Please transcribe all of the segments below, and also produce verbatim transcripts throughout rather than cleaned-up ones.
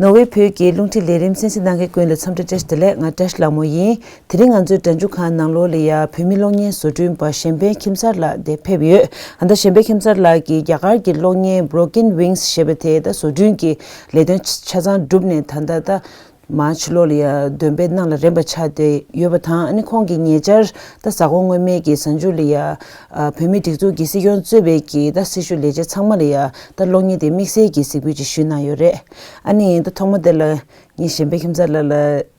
ནོར་ཝེ་བོད་ཀྱི་རླུང་འཕྲིན་ལས་རིམ་གསན་གཟིགས་གནང་མཁན་ཀུན་ལ་འཚམས་འདྲི་བཀྲ་ཤིས་བདེ་ལེགས། ང་བཀྲ་ཤིས་ལྷ་མོ་ཡིན། དེ་རིང་ང་ཚོའི་སྒྲ་འཇུག་ཁང་ནང་ལོགས་ལ་ཡ་བོད་མི་གློག་བརྙན་བཟོ་སྐྲུན་པ་གཞན་ཕན་ཁྱིམ་གསར་ལགས་འདིར་ཕེབས་ཡོད། ཨ་ད་གཞན་ཕན་ཁྱིམ་གསར་ལགས་ཀྱིས་རྒྱ་གར་གྱི་གློག་བརྙན་Broken Wings ཞེས་པ་དེ་ད་བཟོ་སྐྲུན་གྱི་ལས་དོན་ཆ་ཆ་ཚང་གྲུབ་ནས་ད་ལྟ་ད་མར་ཕྱི་ལོགས་ལ་ཡ་འདོན་སྤེལ་གནང་ལ་རན་པ་ཆགས་བསྡད་ཡོད་པ་དང་། ཨ་ནི་ཁོང་གིས་ཉེ་ཆར་ད་གཟའ་འཁོར་སྔོན་མའི་གི་གཟའ་མཇུག་ལ་ཡ་ཨ་བོད་མིའི་སྒྲིག་འཛུགས་ཀྱི་སྲིད་སྐྱོང་གཙོས་པའི་གི་ད་སྲི་ཞུ་ལས་བྱེད་ཚང་མ་ལ་ཡ་ད་གློག་བརྙན་དེ་དམིགས་བསལ་གྱི་གཟིགས་འབུལ་ཅིག་ཞུས་གནང་ཡོད་རེད། ཨ་ནི་ད་ཐོག་མ་དེ་ལ་ངས་གཞན་ཕན་ཁྱིམ་གསར་ལགས་ལ་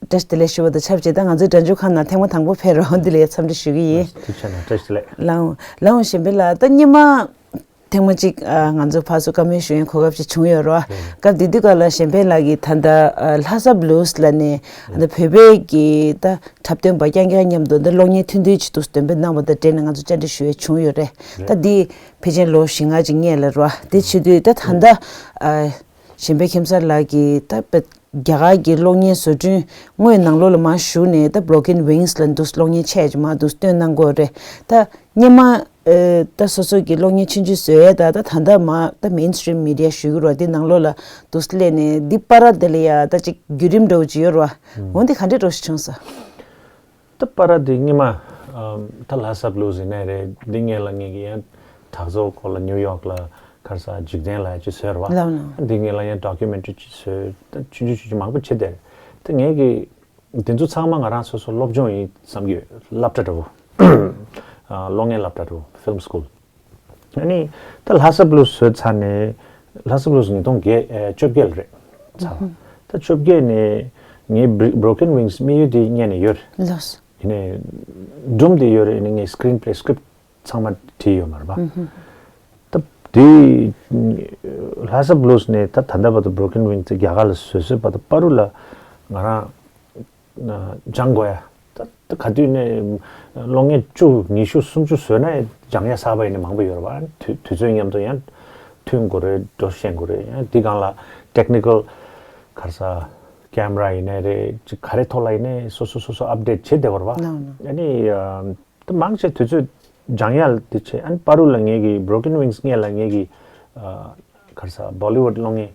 བཀྲ་ཤིས་བདེ་ལེགས་ཞུ་བ་དང་ཆབས་ཅིག་ད་ང་ཚོའི་སྒྲ་འཇུག་ཁང་ནང་ཐེངས་མ་དང་པོ་ཕེབས་རོགས་འདི་ལ་ཡ་འཚམས་འདྲི་ཞུ་གི་ཡིན། ཐུགས་རྗེ་ཆེ་གནང་། བཀྲ་ཤིས་བདེ་ལེགས། ལགས་འོང་། ལགས་འོང་། གཞན་ཕན་ལགས། ད་སྔོན་མ་ཐེངས་མ་གཅིག་ཨ་ང་ཚོ་ཕར་ཚུར་བཀའ་མོལ་ཞུ་ཡའི་གོ་སྐབས་ཅིག་བྱུང་ཡོད་རེད་བ། ཨེ། སྐབས་དེ་དུས་སྐབས་ལ་གཞན་ཕན་ལགས་ཀྱིས་ད་ལྟ་ཨ་ལྷ་ས་Blues ལབ་ནས་ཨ་ད་བོད་པའི་གི་ད་འཁྲབ་སྟོན་པ་རྐྱང་རྐྱང་མཉམ་དུ་ད་གློག་བརྙན་ཐུང་ཐུང་ཅིག་འདུག་འདོན་སྤེལ་གནང་བ་དང་འབྲེལ་ནས་ང་ཚོ་བཅར་འདྲི་ཞུ་ཡས་བྱུང་ཡོད་རེད། རེད། ད་འདི་ཕལ་ཆེར་ལོ་བཞི་ལྔ་ཅིག་སྔོན་ལ་རེད་བ། དེ་བྱེད་དུས་ད་ད་ལྟ་ཨ་གཞན་ཕན་ཁྱིམ་གསར་ལགས་ཀྱིས་ད་དཔེ་རྒྱ་གར་གྱི་གློག་བརྙན་བཟོ་སྐྲུན་དངོས་ནང་ལོགས་ལ་མར་ཞུགས་ནས་ད་Broken Wings ལབ་འདུག་གློག་བརྙན་ཆེ་ཅིག་མར་འདུག་སྟོན་གནང་གི་ཡོད་རེད། ད་སྔོན་མ་ཨེ་ད་སོ་སོ་གི་གློག་བརྙན་ཆུང་ཆུང་བཟོ་ཡས་ད་ད་ད་ལྟ་མར་ད་Mainstream Media ཞུ་གི་རེད་བ། འདི་ནང་ལོགས་ལ་འདུག་སླེབས་ནས་འདི་བར་དེ་ལ་ཡ་ད་ཅིག་བརྒྱུད་རིམ་འདྲ་བོ་ཅིག་ཡོད་རེད་བ། འོ་འདི་ག་འདྲས་འདྲ་བོ་ཞིག་བྱུང་སོང་། ད་པ་ར་དེ་སྔོན་མ་ཨམ་ད་ལྷ་ས་Blues ཡིན་ནའི་རེད། འདི་སྔོན་ལ་ངེད་ཀྱི་ཡང་གྲོགས་ཚོ་སྐོར་ལ་ནིའུ་ཡོག་ལ་ཁར་ས་འཇིག་རྟེན་ལ་ཅིག་བཟོས་རེད་བ། ལགས་ལགས། འདི་སྔོན་ལ་ཡང་documentary ཅིག་བཟོས། ད་ཆུང་ཆུང་ཆུང་ཆུང་མང་པོ་བྱས་ཏེ། ད་ངེད་ཀྱི་དེ་ཚོ་ཚང་མ་ང་རང་སོ་སོ་སློབ་སྦྱོང་ཡིན་བསམ་གྱི་ཡོད། སློབ་གྲྭ་འདྲ་བོ། ཨ་གློག་བརྙན་སློབ་གྲྭ་འདྲ་བོ། Film School། ཨ་ནི་ད་ལྷ་ས་Blues བཟོས་ཚར་ནས། ལྷ་ས་Blues ཉིས་སྟོང་བརྒྱད་ཨེ་བཅོ་བརྒྱད་ལ་རེད་ཚར། ད་བཅོ་བརྒྱད་ནས་ངའི་Bri- Broken Wings དམིགས་ཡུལ་དེ་རྙེད་ནས་ཡོད། ལགས། ཡིན་ནའི་སྒྲུང་དེ་ཡོད་རེད། ཡིན་ནའི་ངའི་screenplay script ཚང་མ་བྲིས་ཡོད་མ་རེད་པ། ད་དེ་ལྷ་ས་Blues ནས་ད་ད་ལྟ་བར་དུ་Broken Wings དེ་རྒྱ་གར་ལ་བཟོས་བཟོས་བར་དུ་པ་རུ་ལ་ང་རང་སྦྱང་དགོས་ཡ། ད་ད་ག་དུས་ནས་གློག་བརྙན་བཅུ་ཉི་ཤུ་སུམ་ཅུ་བཟོས་ན་སྦྱང་ཡ་གསར་པ་ཡིན་ན་མང་པོ་ཡོད་རེད་བ། དུས་དུས་ཚོད་མཉམ་དུ་ཡང་མཐུན་དགོས་རེད། འགྲོ་ཤེས་དགོས་རེད། ཡང་འདི་སྒང་ལ་technical ག་རེ་ཟ་camera ཡིན་ནའི་རེད། ཅིག་ག་རེ་ཐོག་ལ་ཡིན་ནའི་སོ་སོ་སོ་སོ་update བྱེད་བསྡད་པ་རེད་བ། ལགས་ལགས། ཨ་ནི་ཨ་ད་མང་ཆེ་དུས་ཚོད་སྦྱང་ཡ་ལ་དེ་བྱས། ཨ་ནི་པ་རུ་ལ་ངེད་ཀྱི་Broken Wings སྔོན་ལ་ངེད་ཀྱི་ཨ་ག་རེ་ཟ་Bollywood གློག་བརྙན་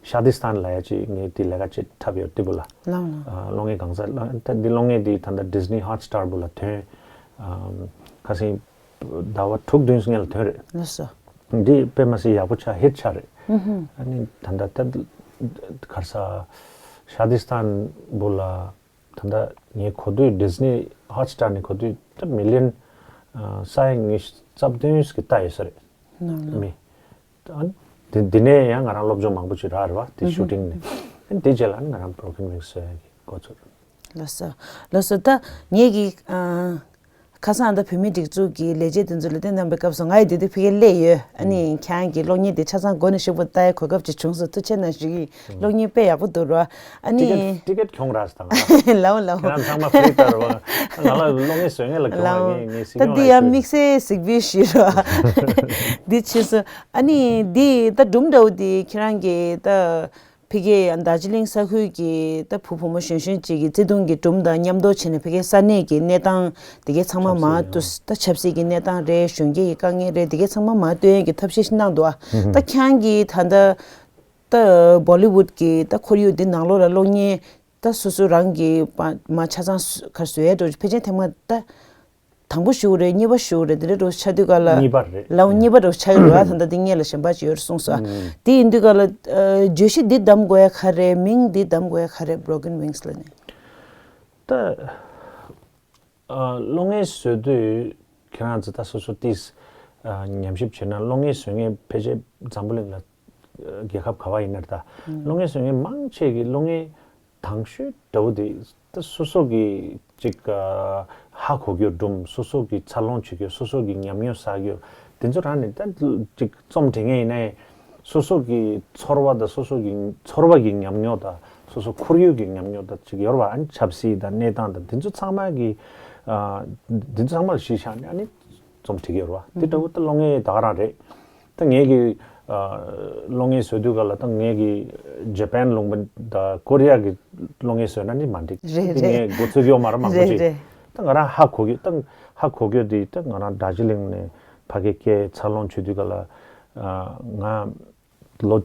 ཤ་དི་སྟན་ལབ་ཡ་ཅིག་ངས་དེ་ལས་ཀ་བྱེད་འཁྲབ་ཡོད། དེ་བུ་ལ། ལགས་ལགས། ཨ་གློག་བརྙན་གང་ཟག་ལ་ད་འདི་གློག་བརྙན་འདི་ད་ལྟ་Disney Hotstar བུ་ལ་ཐོན། ཨམ་ཁ་སང་ཟླ་བ་དྲུག་བདུན་སྔོན་ལ་ཐོན་རེད། ལགས་སོ། འདི་དཔེ་མ་སྲིད་ཡག་པོ་ཆགས། hit ཆགས་རེད། ཨ་ནི་ད་ལྟ་ད་ག་རེ་ཟ་ཤ་དི་སྟན་བུ་ལ་ད་ལྟ་ངའི་གོ་དུས་Disney Hotstar ནས་གོ་དུས་ད་million ཨ་ས་ཡ་ཉི་ཤུ་རྩ་བདུན་ཞིག་ལྟ་ཡོད་ས་རེད། ལགས་ལགས། མི། ཨ་ནི་དེ་དེ་ནས་ཡང་ང་རང་སློབ་སྦྱོང་མང་པོ་ཅིག་རག་རེད་བ། དེ་shooting ནས། ཨ་ནི་དེ་རྗེས་ལ་ཨ་ནི་ང་རང་Broken Wings བཟོ་ཡ་གི་འགོ་ཚུགས། ལགས་སོ། ལགས་སོ། ད་ངེད་ཀྱི་ཨ་ཁ་སང་ད་བོད་མིའི་སྒྲིག་འཛུགས་ཀྱི་ལས་བྱེད་དེ་ཚོ་ལ་བསྟན་གནང་པའི་སྐབས་སུ་ང་ཡི་དེ་དུས་ཕ་གིར་སླེབས་ཡོད། ཨ་ནི་ཁྱེད་རང་གི་གློག་བརྙན་དེ་ཆ་ཚང་སྒོ་ནས་ཞིབ་པོ་ལྟ་ཡའི་གོ་སྐབས་ཅིག་བྱུང་སོང་། ཐུགས་རྗེ་གནང་ཞུ་གི་ཡིན། གློག་བརྙན་དཔེ་ཡག་པོ་འདུག་ར། ཨ་ནི། ཊི་ཀེ་ཊི་ཊི་ཀེ་ཊི་གྱོང་རག་སོང་ད་ང་ལ། ལའོ་ལའོ། ཁྱེད་རང་ཚང་མ་free ལྟར་བ། ང་ལ་གློག་བརྙན་བཟོ་མཁན་ལ་གྱོང་རག་ངས་ངས་སྲིད་ད་སྐྱོང་འདི་ལ་ཡང་ཞུས། དམིགས་བསལ་གཟིགས་འབུལ་ཞུས་ར། འདི་བྱས་སོང་། ཨ་ནི་འདི་ད་སྒྲུང་འདྲ་བོ་འདི་ཁྱེད་རང་གི་ད་ཕ་གི་ཡང་རྡོ་རྗེ་གླིང་ས་ཁུལ་གྱི་ད་བུ་བུ་མོ་གཞོན་གཞོན་ཅིག་གི་བརྩེ་དུང་གི་སྒྲུང་དང་མཉམ་དུ་བྱས་ནས་ཕ་གིའི་ས་གནས་ཀྱི་གནས་སྟངས་དེ་གའི་ཚང་མ་མར་ཆབ་སྲིད་ད་ཆབ་སྲིད་ཀྱི་གནས་སྟངས་རེད། གཞོན་སྐྱེས་ཀྱི་དཀའ་ངལ་རེད། དེ་གའི་ཚང་མ་མར་སྟོན་ཡས་ཀྱི་ཐབས་ཤེས་ཤིག་གནང་འདུག་ཨ། ད་ཁྱེད་རང་གི་ད་ལྟ། ད་Bollywood གི་ད་ཁོར་ཡུག་འདི་ནང་ལོགས་ལ་གློག་བརྙན་ད་སོ་སོ་རང་གི་པ་མ་ཆ་ཚང་སུ་ག་བཟོ་ཡས་འགྲོ་ཕལ་ཆེར་ཐེངས་མ་ད་དང་པོ་ཞུ་རེད། གཉིས་པ་ཞུ་རེད། དེ་འདྲ་འགྲོ་ཆགས་དུས་ག་ལ་གཉིས་པ་རེད། ལའོ་གཉིས་པ་འགྲོ་ཆགས་ཡོད་ར། ད་ལྟ་འདི་སྔོན་ལ་གཞན་པ་ཅིག་ཡོད་རེད་གསུངས་སོང་། དེ་ཡིན་དུས་ག་ལ་ཨ་བརྗོད་གཞི་འདི་བདམས་དགོས་ཡ་ག་རེ། མིང་འདི་བདམས་དགོས་ཡ་ག་རེ། Broken Wings ལབ་ནས། ད། ཨ་གློག་བརྙན་བཟོ་དུས་ཁྱེད་རང་ཚོ་ད་སོ་སོ་ཏིས་ཨ་ཉམས་ཞིབ་བྱས་ན་གློག་བརྙན་བཟོ་མཁན་ཕལ་ཆེར་འཛམ་བུ་གླིང་ལ་ཨ་རྒྱལ་ཁབ་ག་བ་ཡིན་ན་རེད་ད། གློག་བརྙན་བཟོ་མཁན་མང་ཆེ་གི་གློག་བརྙན་དང་ཤོས་འདྲ་བོ་དེ་ད་སོ་སོ་གི་ཅིག་ཨ་ཧ་གོ་རྒྱུ་སྒྲུང་། སོ་སོ་གི་འཚར་ལོངས་བྱེད་རྒྱུ། སོ་སོ་གི་ཉམས་མྱོང་བསགས་རྒྱུ། དེ་ཚོ་རང་ནས་ད་ཅིག་རྩོམ་འབྲི་མཁན་ཡིན་ནའི། སོ་སོ་གི་ཚོར་བ་དང་སོ་སོ་གི་ཚོར་བ་གི་ཉམས་མྱོང་དང་སོ་སོ་ཁོར་ཡུག་གི་ཉམས་མྱོང་དང་ཅིག་ཡོད་རེད་བ། ཨ་ནི་ཆབ་སྲིད་དང་གནས་སྟངས་དང་དེ་ཚོ་ཚང་མ་གི་ཨ་དེ་ཚོ་ཚང་མ་ལ་གཞི་བཞག་ནས་ཨ་ནི་རྩོམ་འབྲི་གི་ཡོད་རེད་བ། དེ་འདྲ་བོ་ད་གློག་བརྙན་ད་ག་རང་རེད། ད་ངས་ཀྱི་ཨ་གློག་བརྙན་བཟོ་དུས་ག་ལ་ད་ངས་ཀྱི་ཇ་པན་ལུང་པ་དང་ཀོ་རི་ཡ་གི་གློག་བརྙན་བཟོས་ན་ནི་མ་འགྲིག་རེད་དེ་རེད། ངས་འགོ་ཚུགས་ཡོད་མ་རེད་མང་པོ་རེད་ཅིག་རེད། ད་ང་རང་ཧ་གོ་གི་ད་ཧ་གོ་གི་དེ་ད་ང་རང་རྡོ་རྗེ་གླིང་ནས་ཕ་གི་སྐྱེས་འཚར་ལོངས་བྱེད་དུས་ག་ལ་ཨ་ང་། ལོ་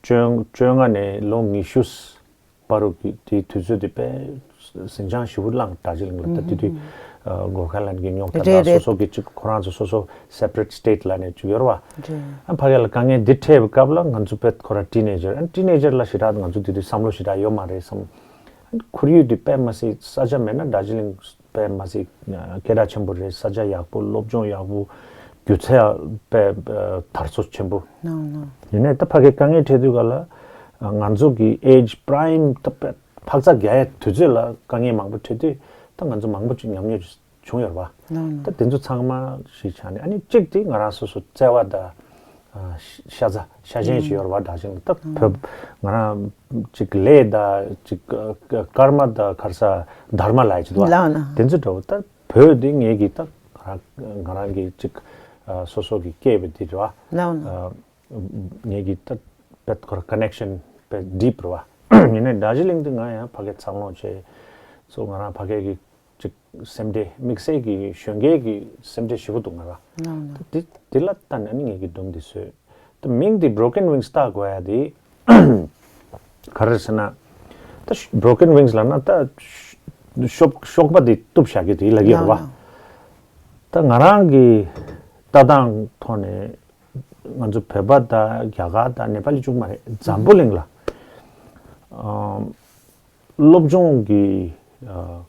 བཅོ་བཅོ་ལྔ་ནས་ལོ་ཉི་ཤུ་ པ་རུ་གི་དེའི་དུས་ཚོད་དེ་དཔེ་ཟིང་ཆ་ཞེ་པོ་ལངས། དར་ཇི་ལིང་ལ་ད་དེ་དུས་གྷོར་ཁ་ལན་གྱི་རྙོག་དྲ་རེད་དང་རེད། སོ་སོ་གི་ཅིག་ཁོ་རང་ཚོ་སོ་སོ་སེ་པ་རེ་ཊི་སི་ཊེ་ཊི་ལ་ནས་ཅིག་ཡོད་རེད་བ། རེད། ཨ་ཕ་གི་ལ་དཀའ་ངལ་འདི་འཕྲད་པའི་སྐབས་ལ་ང་ཚོ་དཔེ་ཁོ་རང་ཊི་ནེ་ཇར་ཨ་ཊི་ནེ་ཇར་ལ་ཞེ་དྲག་ང་ཚོ་དེ་དུས་བསམ་བློ་ཞེ་དྲག་ཡོད་མ་རེད་བསམ། ཁོར་ཡུག་དེ་དཔེ་མ་སྲིད་ས་ཆ་མེད་ན་དར་ཇི་ལིང་དཔེ་མ་སྲིད་སྐད་གྲགས་ཆེན་པོ་རེད། ས་ཆ་ཡག་པོ། སློབ་སྦྱོང་ཡག་པོ། སྒྱུ་རྩལ་དཔེ་དར་སོ་ཆེན་པོ། ཡིན་ནའི་ད་ཕ་གི་དཀའ་ངལ་འཕྲད་དུས་ག་ལ་ང་ཚོ་གི་age prime ད་དཔེ་འཕག་འཚག་རྒྱག་ཡ་དུས་ཚོད་ལ་དཀའ་ངལ་མང་པོ་འཕྲད་དུས་ད་ང་ཚོ་མང་པོ་ཅིག་ཉམས་མྱོང་བྱུང་ཡོད་རེད་བ། ད་དེ་ཚོ་ཚང་མ་ཞིག་ཆགས་ནས་ཨ་ནི་གཅིག་དེ་ང་རང་སོ་སོ་བརྩེ་བ་དང་ཤ་ཚ་ཤ་ཞེན་ཞིག་ཡོད་རེད་བ། དར་ཇི་ལིང་ད་བོད་ང་རང་ཅིག་ལས་དང་ཅིག་ཀརྨ་དང་ག་རེ་ཟ་དྷརྨ་ལབ་ཡ་ཅིག་འདུག་བ། དེ་ཚོ་འདྲ་བོ་ད་བོད་དེ་ངེད་ཀྱི་ད་ང་རང་གི་ཅིག་སོ་སོ་གི་སྐྱེས་པ་དེ་རེད་བ། ངེད་ཀྱི་ད་དཔེ་ཁོ་ར་ཀ་ནེག་ཤན་དཔེ་ཌིབ་རེད་བ། ཡིན་ནའི་དར་ཇི་ལིང་དེ་ང་ཡང་ཕ་གི་འཚར་ལོངས་བྱས་སོ། ང་རང་ཕ་གི་གི་ཅིག་སེམས་ཁྲལ་དམིགས་བསལ་གྱི་གཞོན་སྐྱེས་ཀྱི་སེམས་ཁྲལ་ཞེ་པོ་འདུག་ང་རང་། ད་དེ་དེ་ལ་ལྟ་ནས་ནི་ངེད་ཀྱི་སྒྲུང་འདི་བཟོས། ད་མིང་འདི་Broken Wings བཏགས་དགོས་ཡ་དེ་ག་རེ་ཟེར་ན། ད་Broken Wings ལབ་ན་ད་གཤོག་གཤོག་པ་འདི་གཏུབ་བཞག་གི་དེ་ལབ་ཀྱི་རེད་བ། ད་ང་རང་གི་ལྟ་སྟངས་ཐོག་ནས་ང་ཚོ་བོད་པ་དང་རྒྱ་གར་དང་ནེ་པ་ལི་གཅིག་མ་རེད། འཛམ་བུ་གླིང་ལ་ཨམ་སློབ་སྦྱོང་གི་ཨ་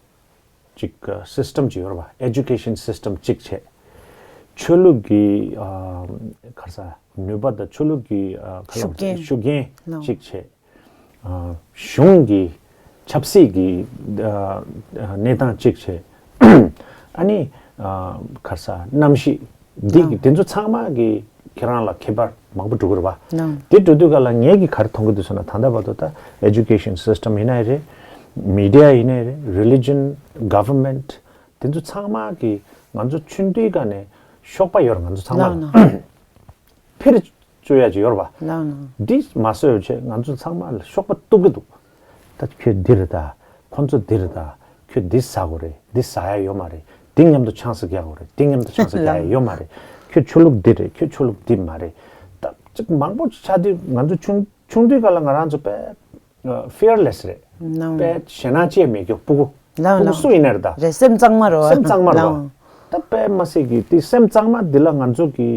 ཅིག་ཨ་སིས་ཊམ་ཅིག་ཡོད་རེད་བ། ཨེ་ཌུ་ཀེ་ཤན་སིས་ཊམ་ཅིག་བྱས། ཆོས་ལུགས་ཀྱི་ཨ་ག་རེ་ཟ་ནུས་པ་དང་ཆོས་ལུགས་ཀྱི་ཨ་ག་རེ་ལབ་ཤུགས་རྐྱེན། ཤུགས་རྐྱེན་ལའོ། ཅིག་བྱས། ཨ་གཞུང་གི་ཆབ་སྲིད་ཀྱི་ཨ་ཨ་གནས་སྟངས་ཅིག་བྱས། ཨ་ནི་ཨ་ག་རེ་ཟ་གནམ་གཤིས་འདི་ལའོ། དེ་ཚོ་ཚང་མ་གི་ཁྱེད་རང་ལ་ཁྱད་པར་མང་པོ་འགྲོ་གི་རེད་བ། ལའོ། དེ་འགྲོ་དུས་ག་ལ་ངས་ཀྱི་ག་རེ་མཐོང་གི་འདུག་ཟེར་ན། ད་ལྟ་བར་དུ་ད་ཨེ་ཌུ་ཀེ་ཤན་སིས་ཊམ་ཡིན་ནའི་རེད། མི་ཌི་ཡ་ཡིན་ནའི་རེད། རི་ལི་ཇན། གྷ་ཝར་མེན་ཊི། དེ་ཚོ་ཚང་མ་གི་ང་ཚོ་ཆུང་དུས་ག་ནས་གཤོག་པ་ཡོད་རེད། ང་ཚོ་ཚང་མ་ལ་ལའོ་ལའོ། ཕེར་བཅུག་ཡ་ཅིག་ཡོད་རེད་བ། ལའོ་ལའོ། འདི་མ་བཟོས་བྱས་ང་ཚོ་ཚང་མ་ལ་གཤོག་པ་གཏུབ་ཀྱི་འདུག་ད་ཁྱོད་འདི་རེད་ད། ཁོ་ཚོ་འདི་རེད་ད། ཁྱོད་འདི་ཟ་དགོས་རེད། འདི་ཟ་ཡ་ཡོད་མ་རེད། འདི་མཉམ་དུ་ཆང་ས་རྒྱག་དགོས་རེད། འདི་མཉམ་དུ་ཆང་ས་རྒྱག་ཡ་ཡོད་མ་རེད། ཁྱོད་ཆོས་ལུགས་འདི་རེད། ཁྱོད་ཆོས་ལུགས་འདི་མ་རེད། ད་ཅིག་མང་པོ་ཆགས་དུས་ང་ཚོ་ཆུང་ཆུང་དུས་ག་ལ་ང་རང་ཚོ་དཔེ་ཕི་ཡར་ལེ་སི་རེད། ལའོ། དཔེ་ཞེད་སྣང་ཅི་ཡང་མེད་རྒྱུ་སྤུ་གུ། ལའོ་སྤུ་གུ་ལའོ། སུ་ཡིན་ནའི་རེད་ད། རེད། སེམས་གཙང་མ་རེད་བ། སེམས་གཙང་མ་རེད་བ། ལའོ། ད་དཔེ་མ་སྲིད་ཀྱི་དེ་སེམས་གཙང་མ་འདི་ལ་ང་ཚོ་གི་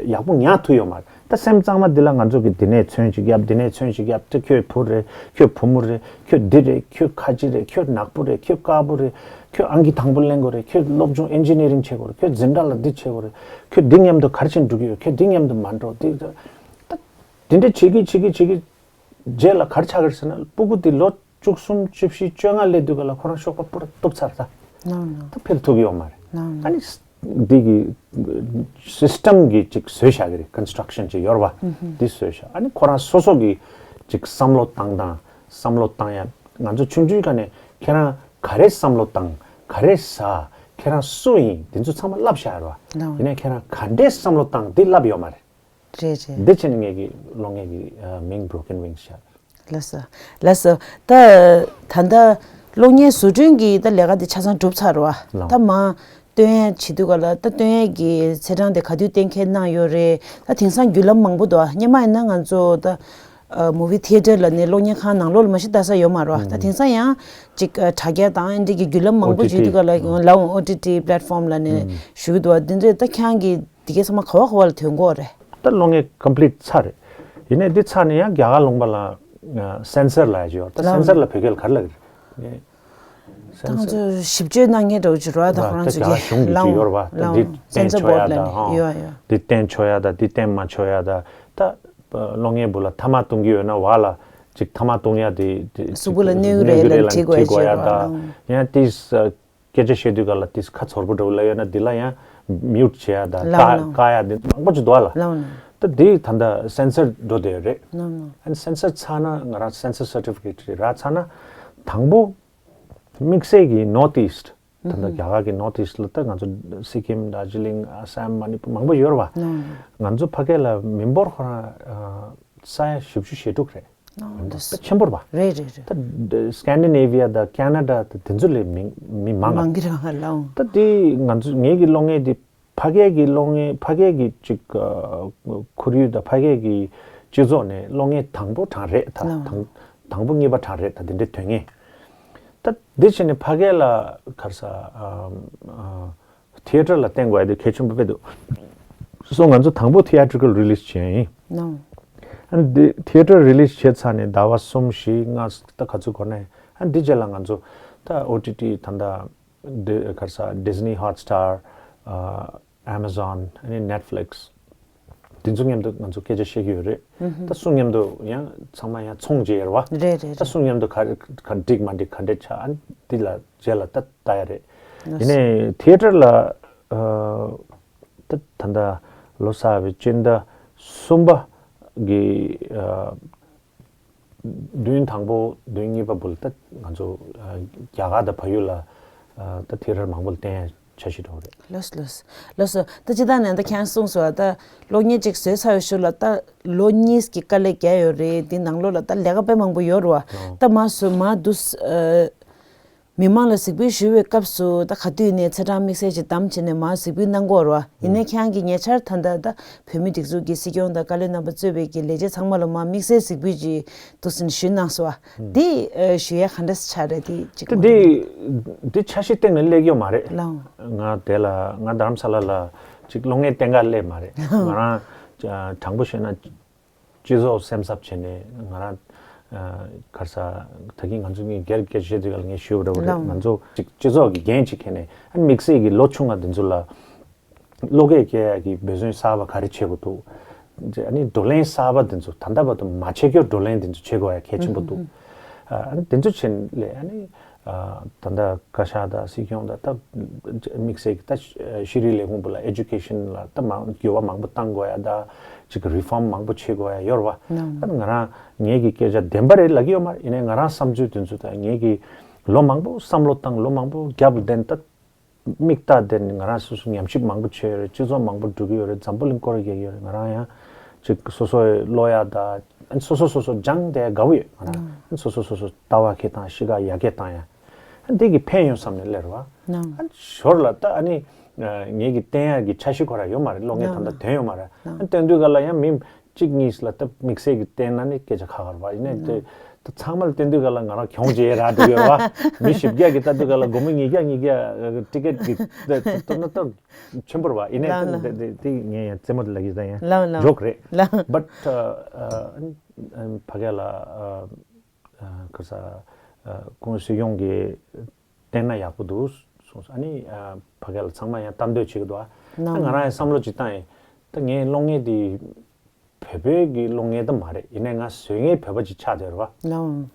ཡག་པོ་ཉར་ཐུབ་ཡོད་མ་རེད། ད་སེམས་གཙང་མ་འདི་ལ་ང་ཚོ་གི་འདི་ནས་ཚོན་ཞིག་བརྒྱབ། འདི་ནས་ཚོན་ཞིག་བརྒྱབ། ད་ཁྱོད་བུ་རེད། ཁྱོད་བུ་མོ་རེད། ཁྱོད་འདི་རེད། ཁྱོད་ཁ་ཆེ་རེད། ཁྱོད་ནག་པོ་རེད། ཁྱོད་དཀར་པོ་རེད། ཁྱོད་ཨང་ཀི་དང་པོ་ལེན་དགོས་རེད། ཁྱོད་སློབ་སྦྱོང་ཨིན་ཇི་ནི་རིང་བྱེད་དགོས་རེད། ཁྱོད་འཛིན་གྲྭ་ལ་འདི་བྱེད་དགོས་རེད། ཁྱོད་འདི་མཉམ་དུ་ག་རེ་བྱེད་འགྲོ་གི་ཡོད། ཁྱོད་འདི་མཉམ་དུ་མ་འགྲོ། འདི་ད་འདི་འདྲ་བྱེད་ཀྱི་བྱེད་ཀྱི་བྱེད་ཀྱི། རྗེས་ལ་ག་རེ་ཆགས་ཀྱི་རེད་ཟེར་ན། སྤུ་གུ་དེ་ལོ་བཅུ་གསུམ་བཅུ་བཞི་བཅོ་ལྔ་སླེབས་དུས་ག་ལ་ཁོ་རང་གཤོག་པ་པུ་ར་གཏུབ་ཚར་ད། ལའོ་ལའོ། ད་ཕེབས་ཐུབ་ཀྱི་ཡོད་མ་རེད། ལའོ་ལའོ། ཨ་ནི་འདི་གི་སིས་ཊམ་གི་ཅིག་བཟོས་བཞག་གི་རེད། ཀོན་སི་ཊྲག་ཤན་ཅིག་ཡོད་རེད་བ། ཨུ་ཧུམ། འདི་བཟོས་བཞག་ཨ་ནི་ཁོ་རང་སོ་སོ་གི་ཅིག་བསམ་བློ་བཏང་སྟངས། བསམ་བློ་བཏང་ཡ། ང་ཚོ་ཆུང་ཆུང་ག་ནས་ཁྱེད་རང་ག་རེ་བསམ་བློ་བཏང་། ག་རེ་ཟ། ཁྱེད་རང་སུ་ཡིན། འདི་ཚོ་ཚང་མ་བསླབས་བཞག་ཡོད་རེད་བ། ལའོ། ཡིན་ནའི་ཁྱེད་རང་ག་འདྲའི་བསམ་བློ་བཏང་འདི་བསླབས་ཡོད་མ་རེད། རེད་རེད། འདི་བྱས་ནས་ངེད་ཀྱི་གློག་བརྙན་གྱི་ཨ་མིང་Broken Wings བཞག་ལགས་སོ། ལགས་སོ། ད་ད་ལྟ་གློག་བརྙན་བཟོ་སྐྲུན་གྱི་ད་ལས་ཀ་འདི་ཆ་ཚང་གྲུབ་ཚར་བ། ལགས། ད་མ་སྟོན་ཡས་བྱེད་དུས་ག་ལ་ད་སྟོན་ཡས་ཀྱི་ཚེས་གྲངས་དེ་ག་དུས་གཏན་འཁེལ་གནང་ཡོད་རེད། ད་དེང་སང་བརྒྱུད་ལམ་མང་པོ་འདུག་སྔོན་མ་ཡིན་ན་ང་ཚོ་ད་ཨ་མུ་ཝི་ཐི་ཡེ་ཊར་ལ་ནས་གློག་བརྙན་ཁང་ནང་ལོགས་ལ་མ་གཞི་ལྟ་ས་ཡོད་མ་རེད་བ། ད་དེང་སང་ཡང་ཅིག་ཨ་དྲ་རྒྱ་དང་ཨ་འདི་གི་བརྒྱུད་ལམ་མང་པོ་ཨོ་ཊི་ཊི་བརྒྱུད་དུས་ག་ལ་ལའོ་ཨོ་ཊི་ཊི་པི་ལེཊ་ཕོམ་ལ་ནས་ཞུ་གི་འདུག་བ། འདི་འདྲས་ད་ཁྱེད་རང་གི་འདི་གའི་ཚང་མ་ག་བ་ག་བ་ལ་ཐོན་གོ་རེད། ད་གློག་བརྙན་ཀམ་པི་ལིཊ་ཚར་རེད། ཡིན་ནའི་འདི་ཚར་ནས་ཡང་རྒྱ་གར་ལུང་པ་ལ་སེན་སར་ལབ་ཡ་ཅིག་ཡོད། ད་ལའོ། སེན་སར་ལ་བོད་སྐད་ལ་ག་རེ་ལབ་ཀྱི་རེད། ད་ང་ཚོ་ཞིབ་དཔྱོད་གནང་མཁན་འདྲ་བོ་ཅིག་རེད་བ། ད་ཁོ་རང་ད་ཚོ་རྒྱ་གར་གཞུང་གི་ཅིག་ཡོད་རེད་བ། ད་ལའོ་འདི་སེན་སར་བསྟན་ཆོག་ཡ་ད་ཧོ། ཡོད་ཡོད། འདི་བསྟན་ཆོག་ཡ་ད། འདི་བསྟན་མ་ཆོག་ཡ་ད། ད་གློག་བརྙན་བུ་ལ་ཐ་མག་གཏོང་གི་ཡོད་ན་བ་ལ་ཅིག་ཐ་མག་གཏོང་ཡ་དེ་གཟུགས་པོ་ལ་གནོད་ཀྱི་རེད་ལབ་བྲིས་དགོས་ཡ་ཅིག་ཡོད་རེད་བ། ཡང་དེ་སྐད་ཆ་བཤད་དུས་ག་ལ་དེ་ཁ་ཚོར་པོ་འདྲ་བོ་ལ་ཡོད་ན་དེ་ལ་ཡང་མིའུཊ་བྱེད་ཡ་ད། ལའོ་ལའོ། བཀག་ཡ་དེ་མང་པོ་ཅིག་འདུག་ཨ་ལ། ལའོ་ལའོ། ད་དེ་ད་ལྟ་སེན་སར་འགྲོ་བསྡད་ཡོད་རེད། ལའོ་ལའོ། ཨན་སེན་སར་ཚར་ན་ང་རང་སེན་སར་སར་ཊི་ཕི་ཀེཊ་རག་ཚར་ན་དང་པོ་དམིགས་བསལ་གྱི་ནོར་ཐི་ཨིསཊ། ད་ལྟ་རྒྱ་གར་གྱི་ནོར་ཐི་ཨིསཊ་ལ་ད་ང་ཚོ་སི་ཀིམ། དར་ཇི་ལིང་། ཨ་སམ། མ་ནི་པུར་མང་པོ་ཡོད་རེད་བ། ང་ཚོ་ཕ་གི་ལ་མི་འབོར་ཁོ་རང་ས་ཡ་བཞི་བཅུ་ཞེ་དྲུག་རེད། ད་ཆེན་པོ་རེད་བ། རེད་རེད་རེད། ད་སི་ཀན་ཌི་ནེ་ཝི་ཡ་དང་ཀ་ན་ཌ་དང་དེ་ཚོ་ལས་མི་མི་མང་། མང་གི་རེད་བ་ལའོ། ད་དེ་ང་ཚོ་ངེད་ཀྱི་གློག་བརྙན་དེ་ཕ་གི་གི་གློག་བརྙན། ཕ་གི་གི་ཅིག་ཁོར་ཡུག་དང་ཕ་གི་གི་སྤྱི་ཚོགས་ནས་གློག་བརྙན་དང་པོ་གྲངས་རེད་ད། དང་། དང་པོ་གཉིས་པ་གྲངས་རེད། ད་དེ་འདྲའི་དོན་ངེས། ད་འདི་བྱས་ནས་ཕ་གི་ལ་ག་རེ་ཟ། ཨ་ཨ་ཐི་ཡེ་ཊར་ལ་བརྟེན་དགོས་ཡ་དེ་གལ་ཆེན་པོ་དཔེ་འདུག་སོ་ང་ཚོ་དང་པོ་ཐི་ཡེ་ཊི་རི་ཀལ་རི་ལི་སི་བྱས་ཡིན། ནོ། ཨ་འདི་ཐི་ཡེ་ཊར་རི་ལི་སི་བྱས་ཚར་ནས་ཟླ་བ་གསུམ་བཞི་ལྔ་ད་ག་ཚོད་འགོར་ནའི་ཨ་འདི་རྗེས་ལ་ང་ཚོ་ད་ཨོ་ཊི་ཊི་ད་ལྟ་འདི་ག་རེ་ཟ། Disney Hotstar། ཨ་Amazon། ཨ་ནི་Netflix། དེ་ཚོ་མཉམ་དུ་ང་ཚོ་སྐད་ཆ་བཤད་ཀྱི་ཡོད་རེད། ད་གསུམ་མཉམ་དུ་ཡང་ཚང་མ་ཡང་ཚོང་བྱས་ཡོད་རེད་བ། རེད་རེད་ད་རེད། གསུམ་མཉམ་དུ་ག་རེ་ག་འགྲིག་མ་འགྲིག་ག་འདྲས་ཆགས་ཨ་ནི་འདི་ལ་རྗེས་ལ་ད་ལྟ་ཡ་རེད། ཡིན་ནའི་ཐི་ཡེ་ཊར་ལ་ཨ་ད་ད་ལྟ་ལོ་གསར་བའི་སྤྱི་ཟླ་གསུམ་པ་གི་ཨ་བདུན་དང་པོ་བདུན་གཉིས་པ་བར་ད་ང་ཚོ་ཨ་རྒྱ་གར་དང་བལ་ཡུལ་ལ་ཨ་ད་ཐི་ཡེ་ཊར་མང་པོ་ལ་བསྟན་ཡ་འཆར་གཞི་འདྲ་བོ་རེད། ལགས་སོ་ལགས་སོ་ལགས་སོ། ད་སྤྱིར་བཏང་ནས་ད་ཁྱེད་རང་གསུངས་སོང་བ། ད་གློག་བརྙན་ཅིག་བཟོས་ཚར་བའི་ཤུལ་ལ་ད་ལོ་གཉིས་ཀྱི་དཀའ་ལས་བརྒྱབ་ཡོད་རེད། དེ་ནང་ལོགས་ལ་ད་ལས་ཀ་དཔེ་མང་པོ་ཡོད་རེད་བ། ད་མར་བཟོས་མར་བསྡུས། ཨ་མི་མང་ལ་གཟིགས་འབུལ་ཞུ་བའི་སྐབས་སུ་ད་ག་དུས་ནས་ཚེས་གྲངས་དམིགས་བསལ་ཅིག་བདམས་བྱས་ནས་མར་གཟིགས་འབུལ་གནང་གི་ཡོད་རེད་བ། ཡིན་ནའི་ཁྱེད་རང་གི་ཉེ་ཆར་ད་ལྟ་ད་བོད་མིའི་སྒྲིག་འཛུགས་ཀྱི་སྲིད་སྐྱོང་དང་བཀའ་བློན་རྣམ་པ་གཙོས་པའི་གི་ལས་བྱེད་ཚང་མ་ལ་མར་དམིགས་བསལ་གཟིགས་འབུལ་ཅིག་འདུག་སེ་ཞུས་གནང་སོང་བ། འདི་ཨ་ཞུ་ཡ་ག་འདྲ་ཆགས་རེད། དེ་ཅིག་དེ་འདི་འདི་འཆར་གཞི་སྟེང་ནས་སླེབས་ཡོད་མ་རེད། ལའང་། ང་དེ་ལ་ང་རྡ་རམ་ས་ལ་ལ་ཅིག་གློག་བརྙན་བསྟན་ག་སླེབས་མ་རེད། ང་རང་ཨ་དྲང་པོ་བཤད་ན་སྤྱི་ཚོགས་སེམས་འཚབ་བྱས་ནས་ང་རང་ཨ་ག་རེ་ཟ། ད་གིན་ང་ཚོ་གཉིས་སྒེར་སྐད་ཆ་བཤད་དུས་ག་ལ་ངས་ཞུས་པ་འདྲ་བོ་རེད། ལའང་། ང་ཚོ་ཅིག་སྤྱི་ཚོགས་ཀྱི་འགན་ཅིག་འཁྱེར་ནས་ཨ་དམིགས་བསལ་གྱི་ལོ་ཆུང་བ་འདི་ཚོ་ལ། བློ་སྐྱེད་སྐྱེ་ཡ་གི་འབད་བརྩོན་གསར་པ་ག་རེ་བྱེད་དགོས་འདུག་ཨ་ནི་བགྲོ་གླེང་གསར་པ་འདི་ཚོ་ད་ལྟ་བར་དུ་མ་བྱེད་རྒྱུ་བགྲོ་གླེང་འདི་ཚོ་བྱེད་དགོས་ཡ་གལ་ཆེན་པོ་འདུག་ཨ་ནི་འདི་ཚོ་བྱེད་ལས་ཨ་ནི་ད་ལྟ་བཀའ་ཤག་དང་སྲིད་སྐྱོང་དང་ད་དམིགས་བསལ་གྱི་ད་ཤེས་རིག་ལས་ཁུངས་པ་ལ་ཨེ་ཌུ་ཀེ་ཤན་ལ་ད་མང་འགྱུར་བ་མང་པོ་གཏང་དགོས་ཡ་ད་ཅིག་རི་ཕོམ་མང་པོ་བྱེད་དགོས་ཡ་ཡོད་རེད་བ། ད་ང་རང་ངེད་ཀྱི་སྐད་ཆ་བདེན་པ་རེད་ལབ་ཀྱི་ཡོད་མ་རེད། ཡིན་ནའི་ང་རང་བསམ་ཚུལ་དེ་ཚོ་ད་ངེད་ཀྱི་ལོ་མང་པོ་བསམ་བློ་བཏང་ལོ་མང་པོ་རྒྱབ་ལ་བསྟན་ད། མིག་ལྟ་དེ་ནི་ང་རང་སོ་སོ་ཉམས་ཞིབ་མང་པོ་བྱས་ཡོད་རེད། སྤྱི་ཚོགས་མང་པོ་འགྲོ་གི་ཡོད་རེད། འཛམ་བུ་གླིང་སྐོར་རྒྱག་གི་ཡོད་རེད། ང་རང་ཡང་ཅིག་སོ་སོའི་ཀློག་ཡ་དང་སོ་སོ་སོ་སོ་སྦྱངས་དེ་དགའ་བོ་ཡོད། ང་རང་སོ་སོ་སོ་སོ་ལྟ་བ་ཁེ་དང་གཤིས་ཀ་ཡར་རྒྱས་བཏང་ཡ་འདི་གི་ཕན་ཡོན་བསམ་ནས་སླེབས་རེད་བ། ཞོར་ལ་ད་ཨ་ནི་ངེད་ཀྱི་བསྟན་ཡ་གི་འཆར་གཞི་ཁོ་ར་ཡོད་མ་རེད། གློག་བརྙན་ད་ལྟ་ཐོན་ཡོད་མ་རེད། བསྟན་དུས་ག་ལ་ཡང་མི། གཅིག་གཉིས་ལ་ད་དམིགས་བསལ་གྱི་བསྟན་ན་ནི་སྐད་ཆ་ཁག་ཁག་རེད་བ། ཡིན་ནའི་དེ་ད་ཚང་མ་ལ་བསྟན་དུས་ག་ལ་ང་རང་གྱོང་ཅིག་རག་འགྲོ་གི་ཡོད་རེད་བ། མི་བཞི་བརྒྱ་གི་ལྟ་དུས་ག་ལ་སྒོར་མོ་ཉིས་བརྒྱ་ཉིས་བརྒྱ་ཊི་ཀེ་ཊི་གི་ད་ད་ན་ད་ཆེན་པོ་རེད་བ། ཡིན་ནའི་ད་ད་ད་ངས་ཡང་རྩེད་མོ་དེ་ལ་གི་ད་ཡང་ལའང་ལའང་ཇོག་རེད། ལའང་། བཊ་ཕ་གི་ལ་ག་ས་ཁོང་སྲིད་སྐྱོང་གི་བསྟན་ན་ཡག་པོ་འདུག་གསུངས་སོང་། ཨ་ནི་ཕ་གི་ལ་ཚང་མ་ཡང་ལྟ་འདོད་བྱེད་ཀྱི་འདུག་ཨ་ང་རང་ཡང་བསམ་བློ་ཅིག་བཏང་ཡིན། ད་ངའི་གློག་བརྙན་འདི་བོད་པའི་གི་གློག་བརྙན་ད་མ་རེད། ཡིན་ནའི་ང་བཟོ་མཁན་བོད་པ་ཅིག་ཆགས་བསྡད་རེད་བ། ལའང་།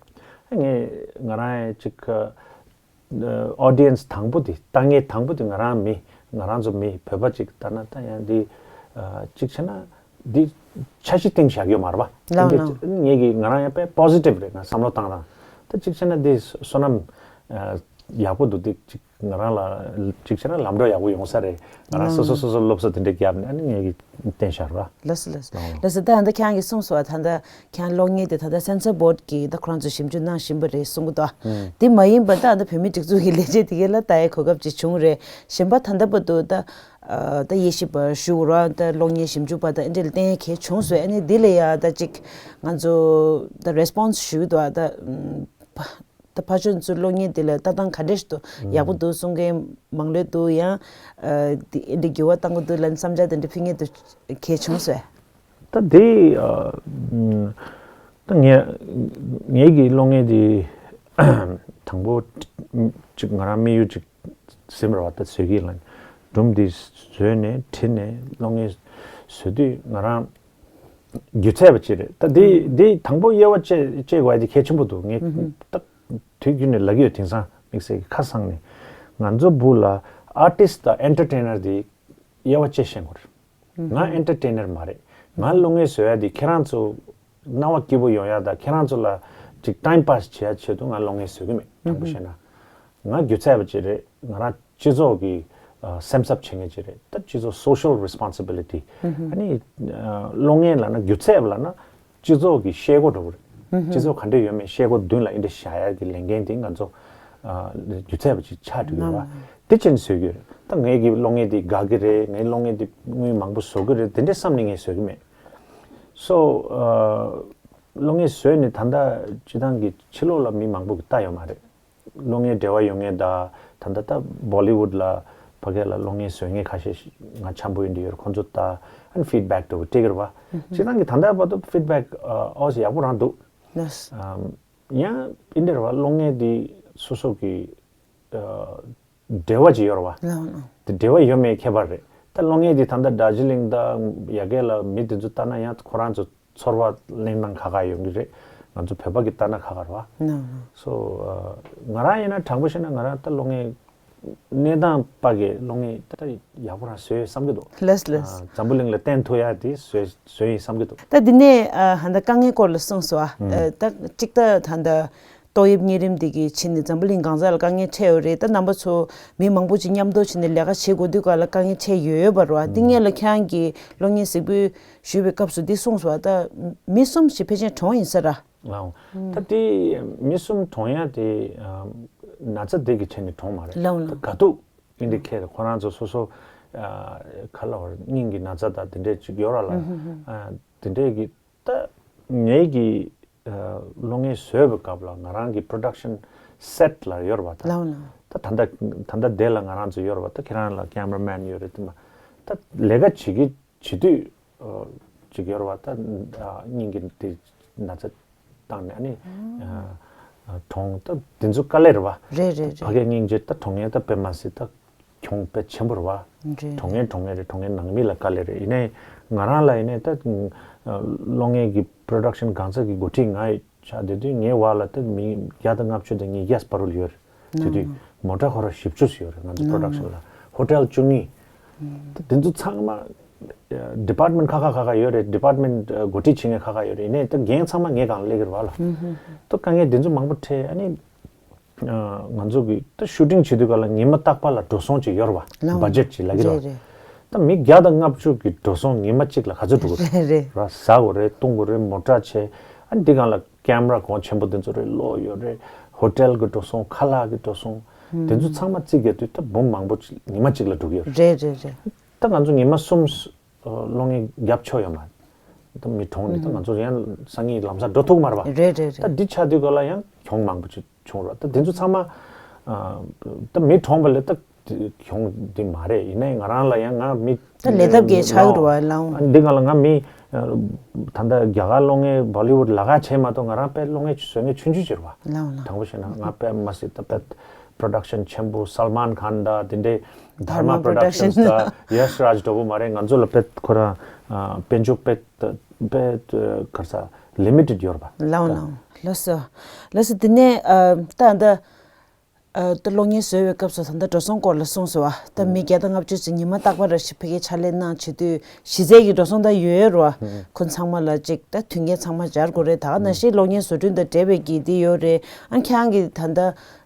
ངས་ང་རང་ཡང་ཅིག་ཨོ་ཌི་ཡེན་སི་དང་པོ་དེ་ལྟ་མཁན་དང་པོ་དེ་ང་རང་མི་ང་རང་ཚོ་མི་བོད་པ་ཅིག་ལྟ་ན་ད་ཡང་འདི་ཅིག་བྱས་ན་འདི་འཆར་གཞི་སྟེང་བཞག་ཡོད་མ་རེད་བ། ལའང་འདི་ལའང་། ངས་གི་ང་རང་ཡང་དཔེ་པོ་སི་ཊིབ་རེད། ང་བསམ་བློ་བཏང་རང་ད་ཅིག་བྱས་ན་འདི་བསོད་ནམས་ཡག་པོ་འདུག་འདི་ཅིག་ང་རང་ལ་གཅིག་བྱས་ན་ལམ་འགྲོ་ཡག་པོ་ཡོང་ས་རེད། ང་རང་སོ་སོ་སོ་སོ་སློབ་གསོ་དེ་འདྲ་བརྒྱབ་ནས་ཨ་ནི་ངས་ཀྱི་བསྟན་བཞག་ར། ལགས་སོ་ལགས་སོ་ལགས་སོ། ད་ད་ཁྱེད་རང་གིས་གསུངས་སོང་བ། ད་ད་ཁྱེད་རང་གློག་བརྙན་དེ་ད་ད་སེན་སར་བྷོར་གྱིས་ད་ཁོ་རང་ཚོ་ཞིབ་འཇུག་གནང་བཞིན་པ་རེད་གསུང་གི་འདུག་དེ་མ་ཡིན་པ་ད་ད་བོད་མིའི་སྒྲིག་འཛུགས་ཀྱི་ལས་བྱེད་དེ་གའི་ལ་ལྟ་ཡའི་གོ་སྐབས་ཅིག་བྱུང་རེད། གཞན་པ་ད་ལྟ་བར་དུ་ད་ད་དབྱེ་ཞིབ་པ་ཞུ་དགོས་ར་ད་གློག་བརྙན་ཞིབ་འཇུག་པ་ད་ཨེ་འདྲ་ལ་བསྟན་ཡ་གལ་བྱུང་སོང་། ཨ་ནི་འདི་ལ་ཡ་ད་ཅིག་ང་ཚོ་ད་རེ་སི་པོན་སི་ཞུ་གི་འདུག་ད། ད་ཕར་ཕྱོགས་ཚོའི་གློག་བརྙན་དེ་ལ་ལྟ་སྟངས་ག་འདྲ་ཞིག་འདུག་ཡག་པོ་འདུག་གསུང་མཁན་མང་ལོས་འདུག་ཡང་ཨ་དེ་འདྲ་འགྱུར་བ་གཏང་གི་འདུག་ལབ་ནས་བསམ་འཆར་དེ་འདྲ་ཕུལ་མཁན་དེ་གལ་བྱུང་སོང་། ད་དེ་ཨ་ད་ངས་ངེད་ཀྱི་གློག་བརྙན་དེ་དང་པོ་ཅིག་ང་རང་དམིགས་ཡུལ་ཅིག་སེམས་ར་བ་ད་བཟོས་ཀྱི་ལ་སྒྲུང་འདི་བཟོས་ནས་བྲིས་ནས་གློག་བརྙན་བཟོ་དུས་ང་རང་སྒྱུ་རྩལ་པ་ཅིག་རེད། ད་འདི་འདི་དང་པོ་དབྱེ་བ་བཅད་བཅད་དགོས་ཡ་དེ་གལ་ཆེན་པོ་འདུག་ངས་ད་དུས་རྒྱུན་ནས་ལབ་ཀྱི་ཡོད། དེང་སང་དམིགས་བསལ་གྱི་ཁ་སང་ནས་ང་ཚོ་བུ་ལ་ཨར་ཊིསི་དང་ཨེན་ཊར་ཊེན་ནར་དེ་དབྱེ་བ་བཅད་ཤེས་དགོས་རེད། ང་ཨེན་ཊར་ཊེན་ནར་མ་རེད། ང་གློག་བརྙན་བཟོ་ཡ་དེ་ཁྱེད་རང་ཚོ་སྣང་བ་སྐྱིད་པོ་ཡོང་ཡ་དང་ཁྱེད་རང་ཚོ་ལ་ཅིག་ཊའིམ་པཱ་སི་བྱེད་ཡ་ཆེད་དུ་ང་གློག་བརྙན་བཟོ་གི་མེད། དྲང་པོ་བཤད་ན། ང་སྒྱུ་རྩལ་པ་ཅིག་རེད། ང་རང་སྤྱི་ཚོགས་ཀྱི་ཨ་སེམས་འཚབ་བྱེད་མཁན་ཅིག་རེད། ད་སྤྱི་ཚོགས་social responsibility། ཨ་ནི་ཨ་གློག་བརྙན་ལབ་ན་སྒྱུ་རྩལ་པ་ལབ་ན་སྤྱི་ཚོགས་ཀྱི་ཤེལ་སྒོ་འདྲ་བོ་རེད། སྤྱི་ཚོགས་ག་འདྲ་ཡོད་མེད་ཤེལ་སྒོ་མདུན་ལ་འདི་འདྲ་བཞག་ཡ་གི་ལས་འགན་དེ་ང་ཚོ་ཨ་སྒྱུ་རྩལ་པ་ཅིག་ཆགས་འགྲོ་གི་ཡོད་རེད་བ། དེ་བྱས་ནས་བཟོ་གི་ཡོད་རེད། ད་ངའི་གི་གློག་བརྙན་དེ་དགའ་གི་རེད། ངའི་གློག་བརྙན་དེ་དངུལ་མང་པོ་བཟོ་གི་རེད། དེ་འདྲ་བསམ་ནས་ངས་བཟོ་གི་མེད། So ཨ་ གློག་བརྙན་བཟོས་ནས་ད་ལྟ་སྤྱི་བཏང་གི་ཕྱི་ལོགས་ལ་མི་མང་པོ་གིས་ལྟ་ཡོད་མ་རེད། གློག་བརྙན་འབྲེལ་བ་ཡོད་མཁན་དང་ད་ལྟ་ད་Bollywood་ལ་ཕ་གི་ལ་གློག་བརྙན་བཟོ་མཁན་ཁ་ཤས་ཤིག་ང་འཆམ་པོ་ཡིན་འདྲ་ཡོད་རེད། ཁོང་ཚོ་ད་ཨན་ཕིཌ་བེག་འདྲ་བོ་སྤྲད་ཀྱི་རེད་བ། སྤྱི་བཏང་གི་ད་ལྟ་བར་དུ་ཕིཌ་བེག་ཨོ་ཡག་པོ་རང་འདུག་ལགས། ཡང་ཡིན་འདྲ་རེད་བ། གློག་བརྙན་འདི་སོ་སོ་གི་འབྲེལ་བ་ཅིག་ཡོད་རེད་བ། ལགས་ལགས། དེ་འབྲེལ་བ་ཡོད་མེད་ཁྱད་པར་རེད། ད་གློག་བརྙན་འདི་ད་ལྟ་དར་ཇི་ལིང་དང་ཡ་གི་ལ་མི་དེ་ཚོ་ལྟ་ན་ཡང་ཁོ་རང་ཚོ་ཚོར་བ་གླེང་སྟངས་ཁ་ཁ་ཡོང་གི་རེད། ང་ཚོ་བོད་པ་གི་ལྟ་ན་ཁ་ཁ་རེད་བ། ལགས་ལགས། སོ་ང་རང་ཡིན་ན་དྲང་པོ་བཤད་ན་ང་རང་ད་གློག་བརྙན་གནས་སྟངས་པ་གི་གློག་བརྙན་ད་ཡག་པོ་རང་བཟོས་ཡོད་བསམ་གི་འདུག་ལགས་ལགས། འཛམ་བུ་གླིང་ལ་བསྟན་ཐུབ་ཡ་དེ་བཟོས་བཟོས་ཡིན་བསམ་གི་འདུག་ད་འདི་ནས་ཨ་ཧ་ད་དཀའ་ངལ་སྐོར་ལ་གསུངས་སོང་ཨ། ཨ་ད་གཅིག་ད་ད་ད་ཏོག་དབྱིབས་གཉན་རིམས་འདི་གི་ཕྱི་ནས་འཛམ་བུ་གླིང་གང་ས་ལ་དཀའ་ངལ་འཕྲད་ཡོད་རེད། ད་རྣམ་པ་ཚོ་མི་མང་པོ་ཅིག་མཉམ་དུ་བྱས་ནས་ལས་ཀ་བྱེད་དགོས་དུས་ག་ལ་དཀའ་ངལ་འཕྲད་ཡོད་ཡོད་པ་རེད་བ། འདི་སྔོན་ལ་ཁྱེད་རང་གིས་གློག་བརྙན་གཟིགས་འབུལ་ཞུས་པའི་སྐབས་སུ་འདི་གསུངས་སོང་ཨ། ད་མི་གསུམ་ཞིག་ཕལ་ཆེར་གྲོངས་ཡིན་ས་ར། ལའོ། ད་དེ་མི་གསུམ་གྲོངས་ཡ་དེ་ཨ་ན་ཚ་དེ་གི་ཆེད་ནས་གྲོངས་མ་རེད། ལའོ་ད་ལའོ། ག་དུས་ཨིན་ཌི་ཁེ་ཁོ་རང་ཚོ་སོ་སོ་ཨ་ག་ལ་བར་སྙིང་གི་ན་ཚ་དང་དེ་འདྲས་ཅིག་ཡོད་ར་ལ། ཨ་དེ་འདྲས་ཀྱི་ད་ངེད་ཀྱི་ཨ་གློག་བརྙན་བཟོས་པའི་སྐབས་ལ་ང་རང་གི་པྲོ་ཌག་ཤན་སེ་ཊི་ལ་ཡོད་ར་བ་ད། ལའོ་ལའོ། ད་ད་ལྟ་ད་ལྟ་དེ་ལ་ང་རང་ཚོ་ཡོད་ར་བ། ད་ཁྱེད་རང་ལ་ཀེམ་ར་མེན་ཡོད་རེད་དེ་མ་ད་ལས་ཀ་བྱེད་ཀྱི་བྱེད་དུས་ཨ་ཅིག་ཡོད་ར་བ། ད་ཨ་སྙིང་གི་དེ་ན་ཚ་བཏང་ནས་ཨ་ནི་ཨ་ཨ་གྲོངས། ད་དེ་ཚོ་དཀའ་ལས་རེད་བ། རེད་རེད་ཕ་རེད། གིའི་སྙིང་རྗེ་ད་གྲོངས་ཡས་ད་དཔེ་མ་སྲིད་ད་གྱོང་དཔེ་ཆེན་པོ་རེད་བ། རེད་གྲོངས་ངན་གྲོངས་ངན་རེད། གྲོངས་ངན་ནང་མི་ལ་དཀའ་ལས་རེད། ཡིན་ནའི་ང་རང་ལ་ཡིན་ནའི་ད་ཨ་གློག་བརྙན་གྱི་པྲོ་ཌག་ཤན་གང་ས་གི་འགོ་ཁྲིད་ང་ཡི་ཆགས་དེ་དུས་ངའི་བར་ལ་ད་མི་བརྒྱ་དང་ལྔ་བཅུ་དང་ཉིས་བརྒྱ་བར་དུ་ཡོད་རེད། དེ་དུས་མོ་ཊ་ཁོ་ར་བཞི་བཅུ་ཙམ་ཡོད་རེད། ང་ཚོ་པྲོ་ཌག་ཤན་ལ་ཧོ་ཊེལ་བཅུ་གཉིས། ད་དེ་ཚོ་ཚང་མ་ཌི་པཱར་ཊི་མེན་ཊི་ཁ་ཁ་ཁ་ཁ་ཡོད་རེད། ཌི་པཱར་ཊི་མེན་ཊི་འགོ་ཁྲིད་བྱེད་མཁན་ཁ་ཁ་ཡོད་རེད། ཡིན་ནའི་ད་འགན་ཚང་མ་ངའི་སྒང་ལ་སླེབས་ཀྱི་རེད་བ་ལ། ད་དཀའ་ངལ་དེ་ཚོ་མང་པོ་འཕྲད། ཨ་ནི་ཨ་ང་ཚོ་གི་ད་ཤུ་ཊིང་བྱེད་དུས་ག་ལ་ཉི་མ་རྟག་པ་ལ་འགྲོ་སོང་ཅིག་ཡོད་རེད་བ། ལའོ། བ་ཇེཊ་ཅིག་ལབ་ཀྱི་རེད་བ། རེད་རེད། ད་མི་བརྒྱ་དང་ལྔ་བཅུ་གི་འགྲོ་སོང་ཉི་མ་གཅིག་ལ་ག་ཚོད་འགྲོ་གི་རེད། རེད་རེད། ར་ཟ་དགོས་རེད། བཏུང་དགོས་རེད། མོ་ཊ་བྱས། ཨ་ནི་འདི་སྒང་ལ་ཀེམ་ར་གོང་ཆེན་པོ་འདི་ཚོ་རེད། གློག་ཡོད་རེད། ཧོ་ཊེལ་གི་འགྲོ་སོང་། ཁ་ལག་གི་འགྲོ་སོང་། དེ་ཚོ་ཚང་མ་རྩིས་རྒྱག་དུས་ད་འབུམ་མང་པོ་ཅིག་ཉི་མ་གཅིག་ལ་འགྲོ་གི་ཡོད་རེད། རེད་རེད་རེད། ད་ང་ཚོ་ཉི་མ་གསུམ་གློག་བརྙན་བརྒྱབ་ཆོག་ཡོད་མ་རེད། ད་མི་གྲོངས་ནས་ད་ང་ཚོ་ཡང་སང་ཉིན་ལམ་སང་འགྲོ་ཐུབ་མ་རེད་པ། རེད་རེད་རེད། ད་འདི་ཆགས་དུས་ག་ལ་ཡང་གྱོང་མང་པོ་ཅིག་བྱུང་ར། ད་དེ་ཚོ་ཚང་མ་ཨ་ད་མི་གྲོངས་པ་ལས་ད་གྱོང་འདི་མ་རེད། ཡིན་ནའི་ང་རང་ལ་ཡང་ང་མི་ད་ལས་ཐབས་ཀྱི་ཆགས་རུ་བ་ལའོ། ཨ་འདི་སྒང་ལ་ང་མི་ཨ་ད་ལྟ་རྒྱ་གར་གློག་བརྙན་བོ་ལི་ཝུཌ་ལ་ཁ་བྱས་མ་གཏོགས་ང་རང་དཔེ་གློག་བརྙན་བཟོ་མཁན་ཆུང་ཆུང་ཅིག་རེད་བ། ལའོ་ལའོ། དྲང་པོ་བཤད་ན་ང་དཔེ་མ་སྲིད་ད་དཔེ་པྲོ་ཌག་ཤན་ཆེན་པོ་སལ་མཱན་ཁཱན་དང་དེ་འདྲའི་དྷར་མ་པྲོ་ཌག་ཤན་དང་ཡེཤ་རཱཇ་འདྲ་པོ་མ་རེད། ང་ཚོ་ལ་དཔེ་ཁོ་རང་ཨ་དཔལ་འབྱོར་དཔེ་དཔེ་ག་རེ་ཟ་ལི་མི་ཊེཌ་ཡོད་རེད་པ། ལའོ་ལའོ། ལགས་སོ། ལགས་སོ། དེ་ནས་ཨ་ད་ད་ཨ་ད་གློག་བརྙན་བཟོ་བའི་སྐབས་སུ་ད་ལྟ་འགྲོ་སོང་སྐོར་ལ་གསུངས་སོང་བ། ད་མི་བརྒྱ་དང་ལྔ་བཅུ་ཙམ་ཉི་མ་རྟག་པར་ར་ཞིག་ཕ་གིར་ཕྱག་ལས་གནང་བྱེད་དུས་གཞི་རྩའི་གི་འགྲོ་སོང་ད་ཡོད་རེད་བ། ཁོ་ཚང་མ་ལ་ཅིག་ད་མཐུན་རྐྱེན་ཚང་མ་སྦྱར་དགོས་རེད། ད་ག་ནང་བཞིན་གློག་བརྙན་བཟོ་སྐྲུན་དང་འབྲེལ་བའི་གི་དེ་ཡོད་རེད། ཨ་ཁྱེད་རང་གི་ད་ལྟ་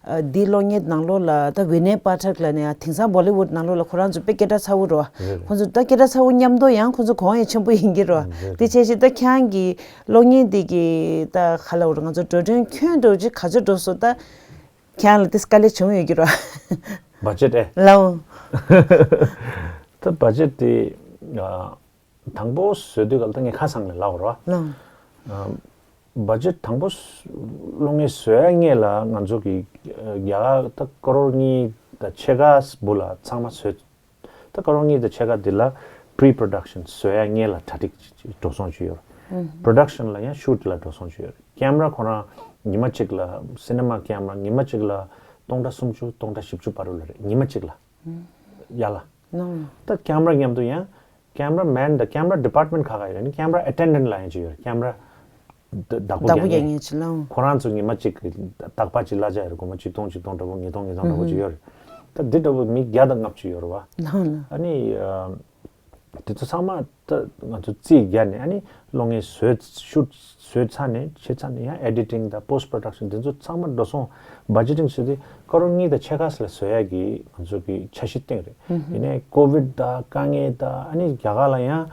ཨ་འདི་གློག་བརྙན་ནང་ལོགས་ལ་ད་ཝི་ནེ་པ་ཐག་ལབ་ནས་དེང་སང་བོ་ལི་ཝུཌ་ནང་ལོགས་ལ་ཁོ་རང་ཚོ་དཔེ་སྐད་གྲགས་ཚ་བོ་རེད་བ། རེད་རེད། ཁོ་ཚོ་ད་སྐད་གྲགས་ཚ་བོ་མཉམ་དུ་ཡང་ཁོ་ཚོ་གོང་ཡང་ཆེན་པོ་ཡིན་གྱི་རེད་བ། རེད་རེད། དེ་བྱས་ཞེས་ད་ཁྱེད་རང་གི་གློག་བརྙན་འདི་གི་ད་ག་ལབ་དགོས་རེད། ང་ཚོ་འགྲོ་གྲོན་ཁྱོན་འགྲོ་ཅིག་ག་ཚོད་འགྲོ་སོང་ད། ཁྱེད་རང་ལ་དེ་དཀའ་ལས་བྱུང་ཡོད་ཀྱི་རེད་བ། བ་ཇེཊ་ཨེ། ལའོ། ད་བ་ཇེཊ་དེ་ཨ་དང་པོ་བཟོ་དུས་ག་ལ་ད་ངས་ཁ་སང་ནས་ལབ་པ་རེད་བ། ལའོ། ཨ་བ་ཇེཊ་དང་པོ་གློག་བརྙན་བཟོ་ཡ་སྔོན་ལ་ང་ཚོ་གི་ཨ་རྒྱ་གར་ད་ཀ་རོར་གཉིས་དང་ཕྱེད་ཀ་འབུ་ལ་ཚང་མ་བཟོས། ད་ཀ་རོར་གཉིས་དང་ཕྱེད་ཀ་འདི་ལ་པི་རི་པྲོ་ཌག་ཤན་བཟོ་ཡ་སྔོན་ལ་གྲ་སྒྲིག་འགྲོ་སོང་ཅིག་ཡོད་རེད། པྲོ་ཌག་ཤན་ལ་ཡང་ཤུ་ཊི་ལ་འགྲོ་སོང་ཅིག་ཡོད་རེད། ཀེམ་ར་ཁོ་རང་ཉི་མ་གཅིག་ལ་སི་ནེ་མ་ཀེམ་ར་ཉི་མ་གཅིག་ལ་སྟོང་ཕྲག་སུམ་ཅུ་སྟོང་ཕྲག་བཞི་བཅུ་བར་དུ་ལ་རེད། ཉི་མ་གཅིག་ལ་ཡ་ལ། ད་ཀེམ་ར་མཉམ་དུ་ཡང་ཀེམ་ར་མེན་དང་ཀེམ་ར་ཌི་པཱར་ཊི་མེན་ཊི་ཁག་ཁག་ཡོད་རེད། ཀེམ་ར་ཨེ་ཊེན་ཌེན་ཊི་ལབ་ཡ་ཅིག་ཡོད་རེད། ཀེམ་ར་བདག་པོ་བདག་པོ་རྒྱག་རྒྱག་མཁན། མཁན་ཅིག་ལའོ། ཁོ་རང་ཚོ་ཉི་མ་གཅིག་གི་རྟག་པར་ཅིག་གླ་ཆ་ཡོད་རེད། སྒོར་མོ་ཆིག་སྟོང་ཆིག་སྟོང་འདྲ་པོ་ཉིས་སྟོང་ཉིས་སྟོང་འདྲ་པོ་ཅིག་ཡོད་རེད། ད་འདི་འདྲ་པོ་མི་བརྒྱ་དང་ལྔ་བཅུ་ཡོད་རེད་བ། ལའོ་ལའོ། ཨ་ནི་ཨ་དེ་ཚོ་ཚང་མ་ད་ང་ཚོ་རྩིས་བརྒྱབ་ནས་ཨ་ནི་གློག་བརྙན་བཟོས་ཤུ་ཊི་བཟོས་ཚར་ནས་བྱས་ཚར་ནས་ཡང་ཨེ་ཌི་ཊིང་དང་པོ་སི་ཊི་པྲོ་ཌག་ཤན་དེ་ཚོ་ཚང་མ་འགྲོ་སོང་བ་ཇེ་ཊིང་བྱས་ཏེ་ཀ་རོར་གཉིས་དང་ཕྱེད་ཀ་ཙམ་ལ་བཟོ་ཡ་གི་ང་ཚོ་གི་འཆར་གཞི་བཏིང་རེད། ཡིན་ནའི་ཀོ་ཝིཌ་དང་དཀའ་ངལ་དང་ཨ་ནི་རྒྱ་གར་ལ་ཡང་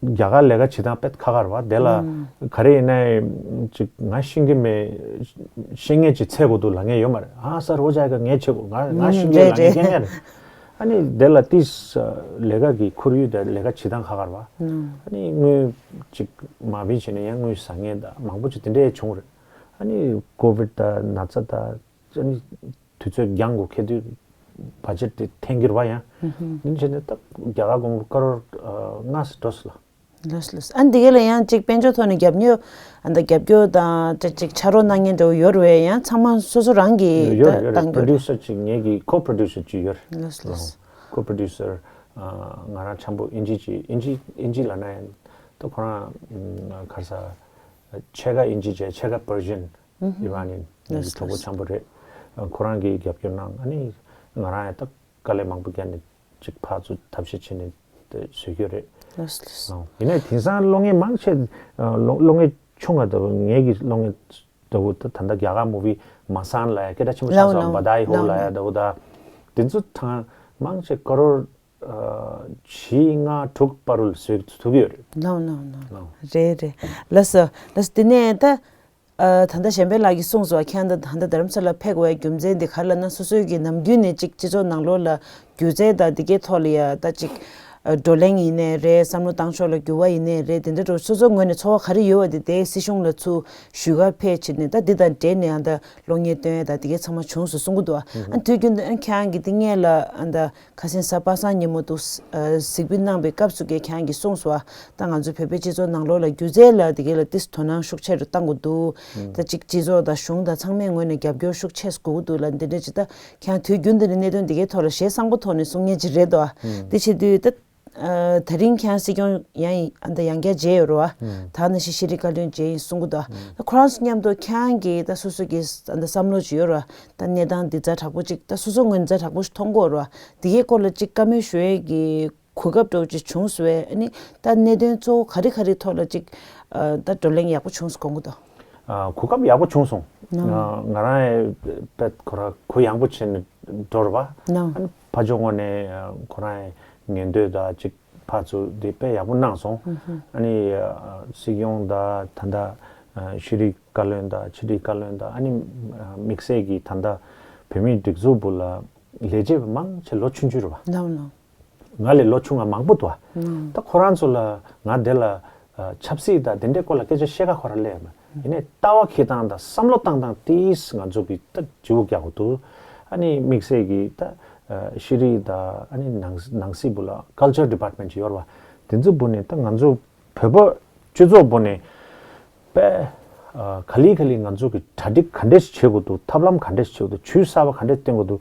རྒྱ་གར་ལས་ཀ་བྱེད་སྟངས་དཔེ་ཁག་ཁག་རེད་བ། དེ་ལ་ག་རེ་ཡིན་ནའི་ཅིག་ང་ཤེས་ཀྱི་མེད། ཤེས་མཁན་ཅིག་འཚོལ་དགོས་འདུག་ལབ་མཁན་ཡོད་མ་རེད། ཨ་སར་ཧོ་ཇཱ་ཡེ་ག་ངས་བྱེད་དགོས། ང་ང་ཤེས་མཁན་ལབ་མཁན་རྐྱང་རྐྱང་རེད། ཨ་ནི་དེ་ལ་ཏིས་ལས་ཀ་གི་ཁོར་ཡུག་དང་ལས་ཀ་བྱེད་སྟངས་ཁག་ཁག་རེད་བ། ཨ་ནི་དངུལ་ཅིག་མ་བིན་བྱས་ནས་ཡང་དངུལ་ཟ་མཁན་དང་མང་པོ་ཅིག་དེ་འདྲས་བྱུང་རེད། ཨ་ནི་ཀོ་བིད་དང་ན་ཚ་དང་ཨ་ནི་དུས་ཚོད་འགྱངས་དགོས་ཁེལ་དུས་བ་ཇེཊ་དེ་འཐེན་གྱི་རེད་བ་ཡང་། འདི་བྱས་ནས་ད་རྒྱ་གར་གོང་བུ་ཀ་རོར་ལྔ་ཙམ་འགྲོ་སོང་ལ། ལགས་ལགས། ཨ་འདི་ག་ལ་ཡང་ཅིག་དཔལ་འབྱོར་ཐོག་ནས་རྒྱབ་སྐྱོར། ཨ་ད་རྒྱབ་སྐྱོར་དང་ཅིག་ཅིག་ཕྱག་རོགས་གནང་མཁན་འདྲ་བོ་ཡོད་རེད་བས། ཡང་ཚང་མ་སོ་སོ་རང་གིས་ཡོད་ད་རེད་ཡོད་རེད། བཏང་པོ་རོ་རོ་རྒྱུ་རེད། ཌུ་སར་ཅིག་ངེད་ཀྱི་ཀོ་པོ་རོ་ཌུ་སར་ཅིག་ཡོད་རེད། ལགས་ལགས། ཀོ་པོ་རོ་ཌུ་སར་ང་རང་འཆམ་པོ་ཨིན་ཇི་ཅིག་ཨིན་ཇི་ཨིན་ཇི་ལབ་ན་ཡང་ད་ཁོ་རང་ག་རེ་ཟ་ཕྱེད་ཀ་ཨིན་ཇི་བྱས་ཕྱེད་ཀ་པར་ཤན་ཨི་རན་ཡིན། ངེད་ཀྱི་གྲོགས་པོ་འཆམ་པོ་རེད། ཁོ་རང་གིས་རྒྱབ་སྐྱོར་གནང་། ཨ་ནི་ང་རང་ཡང་ད་དཀའ་ལས་མང་པོ་བརྒྱབ་ནས་ཅིག་ཕར་ཚུར་ཐབས་ཤེས་བྱས་ནས་དེ་བཟོས་ཀྱི་རེད། ལགས་ལགས། ཨོ། ཡིན་ནའི་དེང་སང་གློག་བརྙན་མང་ཆེ་གློག་གློག་བརྙན་ཆུང་བ་འདྲ་བོ། ངེད་ཀྱི་གློག་བརྙན་འདྲ་བོ་ད་ད་ལྟ་རྒྱ་གར་མུ་བི་མ་སན་ལབ་ཡ་སྐད་གྲགས་ཆེན་པོ་ཆགས་སོང་། ལའོ་ལའོ་བ་དཱ་ཧི་ཧོ་ལའོ་ལབ་ཡ་ལའོ། འདྲ་བོ་ད་དེ་ཚོ་ཐང་མང་ཆེ་ཀ་རོར་བཞི་ལྔ་དྲུག་བར་དུ་བཟོས་ཐུབ་ཀྱི་ཡོད་རེད། ལའོ་ལའོ་ལའོ། ལའོ། རེད་རེད། ལགས་སོ་ལགས་སོ། དེ་ནས་ད། ཨ་ད་ལྟ་གཞན་ཕན་ལགས་ཀྱིས་གསུངས་སོང་བ། ཁྱེད་རང་ད་ད་ལྟ་རྡ་རམ་ས་ལ་ཕེབས་དགོས་པའི་རྒྱུ་མཚན་དེ་ག་རེ་ལབ་ན། སོ་སོའི་གི་ནམ་རྒྱུན་ནས་ཅིག་སྤྱི་ཚོགས་ནང་ལོགས་ལ་སྒྱུ་རྩལ་དང་དེ་གའི་ཐོག་ལ་ཡ་ད་ཅིག་བགྲོ་གླེང་ཡིན་ནའི་རེད། བསམ་བློ་བཏང་ཕྱོགས་ལ་འགྱུར་བ་ཡིན་ནའི་རེད། དེ་འདྲ་འགྲོ་སོ་སོའི་ངོས་ནས་ཚོར་བ་ག་རེ་ཡོད་པ་དེ་དེ་སྲིད་གཞུང་ལ་ཚུར་ཞུ་གར་ཕེབས་བྱས་ནས་ད་འདི་དང་འབྲེལ་ནས་ཨ་ད་གློག་བརྙན་སྟོན་ཡ་ད་དེ་གའི་ཚང་མ་བྱུང་སོང་གསུང་གི་འདུག་ཨ་དུས་རྒྱུན་དུ་ཨ་ཁྱེད་རང་གིས་འདི་སྔོན་ལ་ཨ་ད་ཁ་སང་གཟའ་པ་སངས་ཉིན་མོ་འདུག་ཨ་གཟིགས་འབུལ་གནང་བའི་སྐབས་སུ་གི་ཁྱེད་རང་གིས་གསུངས་སོང་བ། ད་ང་ཚོ་བོད་པའི་སྤྱི་ཚོགས་ནང་ལོགས་ལ་སྒྱུ་རྩལ་ལ་དེ་གའི་ལ་ཏིས་དོ་སྣང་ཤུགས་ཆེ་རུ་གཏང་དགོས་འདུག་ད་ཅིག་སྤྱི་ཚོགས་དང་གཞུང་དང་ཚང་མའི་ངོས་ནས་རྒྱབ་སྐྱོར་ཤུགས་ཆེ་དགོས་ཀྱི་འདུག་ལ། འདི་འདྲ་ཅིག་ད་ཁྱེད་རང་དུས་རྒྱུན་འདི་ནས་གནད་དོན་དེ་གའི་ཐོག་ལ་ཞེ་བསམ་པོ་ཐོག་ནས་གསུང་མཁན་ཅིག་རེད་དོ། འདི་བྱེད་དུས་ད་ཨ་ད་རིང་ཁྱེད་རང་སྲིད་སྐྱོང་ཡང་ཡིན། ཨ་ད་ཡང་བསྐྱར་མཇལ་ཡོད་རེད་བ། ད་ནང་བཞིན་ཤེས་རིག་བཀའ་བློན་མཇལ་ཡིན་གསུང་གི་འདུག་ད་ཁོ་རང་ཚོ་མཉམ་དུ་ཁྱེད་རང་གི་ད་སོ་སོ་གི་ཨ་ད་བསམ་བློ་ཅིག་ཡོད་རེད་བ། ད་གནས་སྟངས་འདི་ཛ་དྲག་པོ་ཅིག་ད་སོ་སོ་ངོས་ནས་ཛ་དྲག་པོ་ཞིག་མཐོང་གི་ཡོད་རེད་བ། དེ་གའི་སྐོར་ལ་ཅིག་བཀའ་མོལ་ཞུ་ཡས་ཀྱི་གོ་སྐབས་འདྲ་བོ་ཅིག་བྱུང་སོང་བས། ཨ་ནི་ད་གནད་དོན་གཙོ་བོ་ག་རེ་ག་རེ་ཐོག་ལ་ཅིག་ཨ་ད་བགྲོ་གླེང་ཡག་པོ་བྱུང་སོང་དགོངས་ཀྱི་འདུག་ཨ་གོ་སྐབས་ཡག་པོ་བྱུང་སོང་། ང་ང་རང་ཡང་དཔེ་ཁོ་རང་གུ་ཡངས་པོ་བྱས་ནས་འགྲོ་རེད་བ། ཨ་ནི་ཕར་ཕྱོགས་ངོས་ནས་ཁོ་རང་ཡང་ཉན་འདོད་དང་ཅིག་ཕར་ཚུར་འདི་དཔེ་ཡག་པོ་གནང་སོང་། ཨ་ནི་སྲིད་སྐྱོང་དང་ད་ལྟ་ཤེས་རིག་བཀའ་བློན་དང་ཕྱི་དྲིལ་བཀའ་བློན་དང་། ཨ་ནི་དམིགས་བསལ་གྱིས་ད་ལྟ་བོད་མིའི་སྒྲིག་འཛུགས་སྦུག་ལ་ལས་བྱེད་པ་མང་ཆེ་ལོ་ཆུང་ཆུང་རེད་བ། ལའོ་ལའོ། ང་ལས་ལོ་ཆུང་བ་མང་པོ་འདུག་བ། ད་ཁོ་རང་ཚོ་ལ་ང་དེ་ལ་ཨ་ཆབ་སྲིད་དང་དེ་འདྲའི་སྐོར་ལ་སྐད་ཆ་བཤད་ཁ་ཁོ་རང་སླེབས་མ། ཡིན་ནའི་ལྟ་བ་འཁྱེར་སྟངས་དང་བསམ་བློ་བཏང་སྟངས་དེས་ང་ཚོ་གི་ད་བརྗེ་པོ་རྒྱག་དགོས་འདུག་ཨ་ནི་དམིགས་བསལ་གྱི་ད་ཨ་ཤེས་རིག་དང་ཨ་ནི་ནང་ནང་སྲིད་སྦུག་ལ་ཀལ་ཅར་ཌི་པཱར་ཊི་མེན་ཊི་ཅིག་ཡོད་རེད་བ། དེ་ཚོ་སྦུག་ནས་ད་ང་ཚོ་བོད་པ་སྤྱི་ཚོགས་སྦུག་ནས་དཔེ་ཨ་ག་ལེ་ག་ལེ་ང་ཚོ་གི་གྲ་སྒྲིག་ག་འདྲས་ཤིག་བྱེད་དགོས་འདུག་ཐབས་ལམ་ག་འདྲས་ཤིག་བྱེད་དགོས་འདུག་ཇུས་གསར་པ་ག་འདྲས་བཏོན་དགོས་འདུག་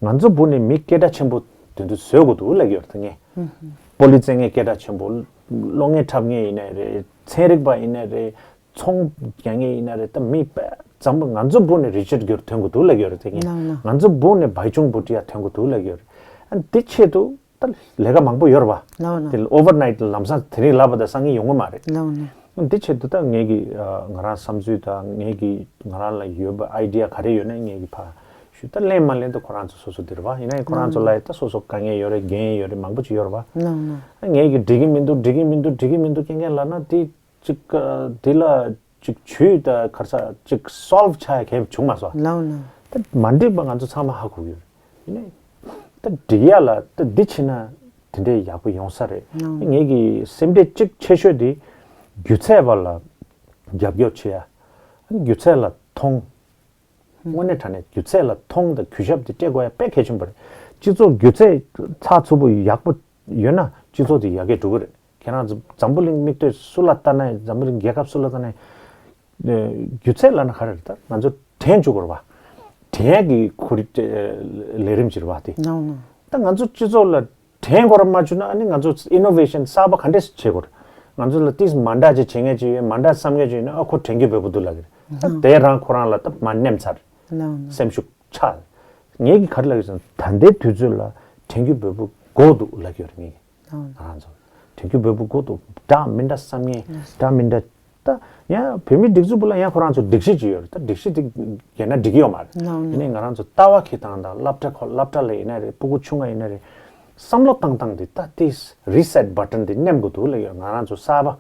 ང་ཚོ་སྦུག་ནས་མི་སྐད་གྲགས་ཆེན་པོ་དེ་ཚོ་བཟོ་དགོས་འདུག་ལབ་ཀྱི་ཡོད་རེད། ད་ངས་སྤོ་ལོ་རྩེད་མཁན་སྐད་གྲགས་ཆེན་པོ། གློག་བརྙན་འཁྲབ་མཁན་ཡིན་ནའི་རེད། ཚན་རིག་པ་ཡིན་ནའི་རེད། ཚོང་རྒྱག་མཁན་ཡིན་ནའི་རེད། ད་མི་དཔེ་འཛམ་བུ་ང་ཚོ་སྦུག་ནས་རི་ཅར་གྷར་ཐོན་དགོས་འདུག་ལབ་ཀྱི་ཡོད་རེད། ད་ངས་ལའོ་ལའོ། ང་ཚོ་སྦུག་ནས་བྷའི་ཅུང་བྷུ་ཊི་ཡ་ཐོན་དགོས་འདུག་ལབ་ཀྱི་ཡོད་རེད། ཨ་འདི་ཆེད་དུ་ད་ལས་ཀ་མང་པོ་ཡོད་རེད་བ། ལའོ་ལའོ། དེ་ལ་ཨོ་ཝར་ནའིཊ་ལམ་སང་དེ་རིང་ལབ་པ་དང་སང་ཉིན་ཡོང་གི་མ་རེད། ལའོ་ལའོ། འདི་ཆེད་དུ་ད་ངེད་ཀྱི་ཨ་ང་རང་བསམ་ཚུལ་དང་ངེད་ཀྱི་ང་རང་ལ་ཡོད་པ་ཨའི་ཌི་ཡ་ག་རེ་ཡོད་ན་ངེད་ཀྱི་ཕར་ཞུ། ད་ལེན་མ་ལེན་ད་ཁོ་རང་ཚོ་སོ་སོ་དེ་རེད་བ། ཡིན་ན་ཡང་ཁོ་རང་ཚོ་ལ་ཡ་ད་སོ་སོ་དཀའ་ངལ་ཡོད་རེད། འགན་ཡོད་རེད། མང་པོ་ཅིག་ཡོད་རེད་བ། ལའོ་ལའོ། ངེད་ཀྱི་འགྲིག་གི་མི་འདུག་འགྲིག་གི་མི་འདུག་འགྲིག་གི་མི་འདུག་སྐད་ངན་ལབ་ན་དེ་ཅིག་ཨ་དེ་ལ་ཅིག་ཇུས་ད་ག་རེ་ཟ་ཅིག་སོལ་བ་ཆགས་ཡ་གང་ཡང་བྱུང་མ་སོང་། ལའོ་ལའོ། ད་མ་འགྲིག་པ་ང་ཚོ་ཚང་མ་ཧ་གོ་གི་ཡོད་རེད། ཡིན་ནའི་ད་འགྲིག་ཡ་ལ་ད་འདི་བྱེད་ན་དེ་འདྲའི་ཡག་པོ་ཡོང་ས་རེད། ལའོ། ངེད་ཀྱི་སེམས་ཁྲལ་གཅིག་ཆེ་ཤོས་དེ་སྒྱུ་རྩལ་པ་ལ་རྒྱབ་སྐྱོར་བྱེད་ཡ། སྒྱུ་རྩལ་ལ་མཐོང་། དངོས་གནས་དྲང་གནས་སྒྱུ་རྩལ་ལ་མཐོང་དང་གུས་ཞབས་དེ་སྤྲད་དགོས་ཡ་དཔེ་གལ་ཆེན་པོ་རེད། སྤྱི་ཚོགས་སྒྱུ་རྩལ་ཚགས་ཚུད་པོ་ཡག་པོ་ཡོད་ན་སྤྱི་ཚོགས་དེ་ཡར་རྒྱས་འགྲོ་གི་རེད། ཁྱེད་རང་ཚོ་འཛམ་བུ་གླིང་མིག་ལྟོས་སུ་ལ་ལྟ་ན་ཡང་། འཛམ་བུ་གླིང་རྒྱལ་ཁབ་སུ་ལ་ལྟ་ན་ཡང་། ཨ་སྒྱུ་རྩལ་ལབ་ན་ག་རེ་རེད། ད་ང་ཚོ་དྲན་བཅུག་དགོས་རེད་བ། དྲན་ཡག་གི་ཁོར་ཡུག་ལས་རིམ་ཅིག་རེད་བ་དེ། ལའོ་ལའོ། ད་ང་ཚོ་སྤྱི་ཚོགས་ལ་དྲན་གོ་ར་མ་བཅུག་ན་ཨ་ནི་ང་ཚོ་ཨི་ནོ་ཝེ་ཤན་གསར་པ་ག་འདྲས་བྱེད་དགོས་རེད། ང་ཚོ་ལ་ཏིས་མ་འདྲ་ཅིག་བྱེད་མཁན་ཅིག་ཡོད། མ་འདྲ་བསམ་མཁན་ཅིག་ཡོད་ན་ཨ་ཁོ་དྲན་རྒྱུ་བོད་པོ་འདུག་ལབ་ཀྱི་རེད། ད་དེ་རང་ཁོ་རང་ལ་ད་མ་ནེམ་ཚར། ལའོ་ལའོ། སེམས་ཤུགས་ཆག་ངེད་ཀྱིས་ག་རེ་ལབ་ཀྱི་ཟེར་ན་ད་ལྟའི་དུས་ཚོད་ལ་དྲན་རྒྱུ་བོད་པོ་དགོས་འདུག་ལབ་ཀྱི་ཡོད་རེད་ངེད་ཀྱིས། ལའོ་ལའོ། ང་རང་ཚོ་དྲན་རྒྱུ་བོད་པོ་དགོས་འདུག་འདྲ་མི་འདྲ་བསམ་མཁན་འདྲ་མི་འདྲ། ད་ཡང་བོད་མིའི་སྒྲིག་འཛུགས་སྦུག་ལ་ཡང་ཁོ་རང་ཚོ་སྒྲིག་གཞི་ཅིག་ཡོད་རེད། ད་སྒྲིག་གཞི་དེ་བརྒལ་ན་འགྲིག་གི་ཡོད་མ་རེད། ལའོ་ལའོ། ཡིན་ནའི་ང་རང་ཚོ་ལྟ་བ་འཁྱེར་སྟངས་དང་སློབ་གྲྭ་ཁོ་སློབ་གྲྭ་ལ་ཡིན་ན་རེད། སྤུ་གུ་ཆུང་ང་ཡིན་ན་རེད། བསམ་བློ་བཏང་སྟངས་དེ་ད་དེ་རི་སེ་ཊི་བྷ་ཊན་དེ་ནེམ་དགོས་འདུག་ལབ་ཡོད། ང་རང་ཚོ་གསར་པ་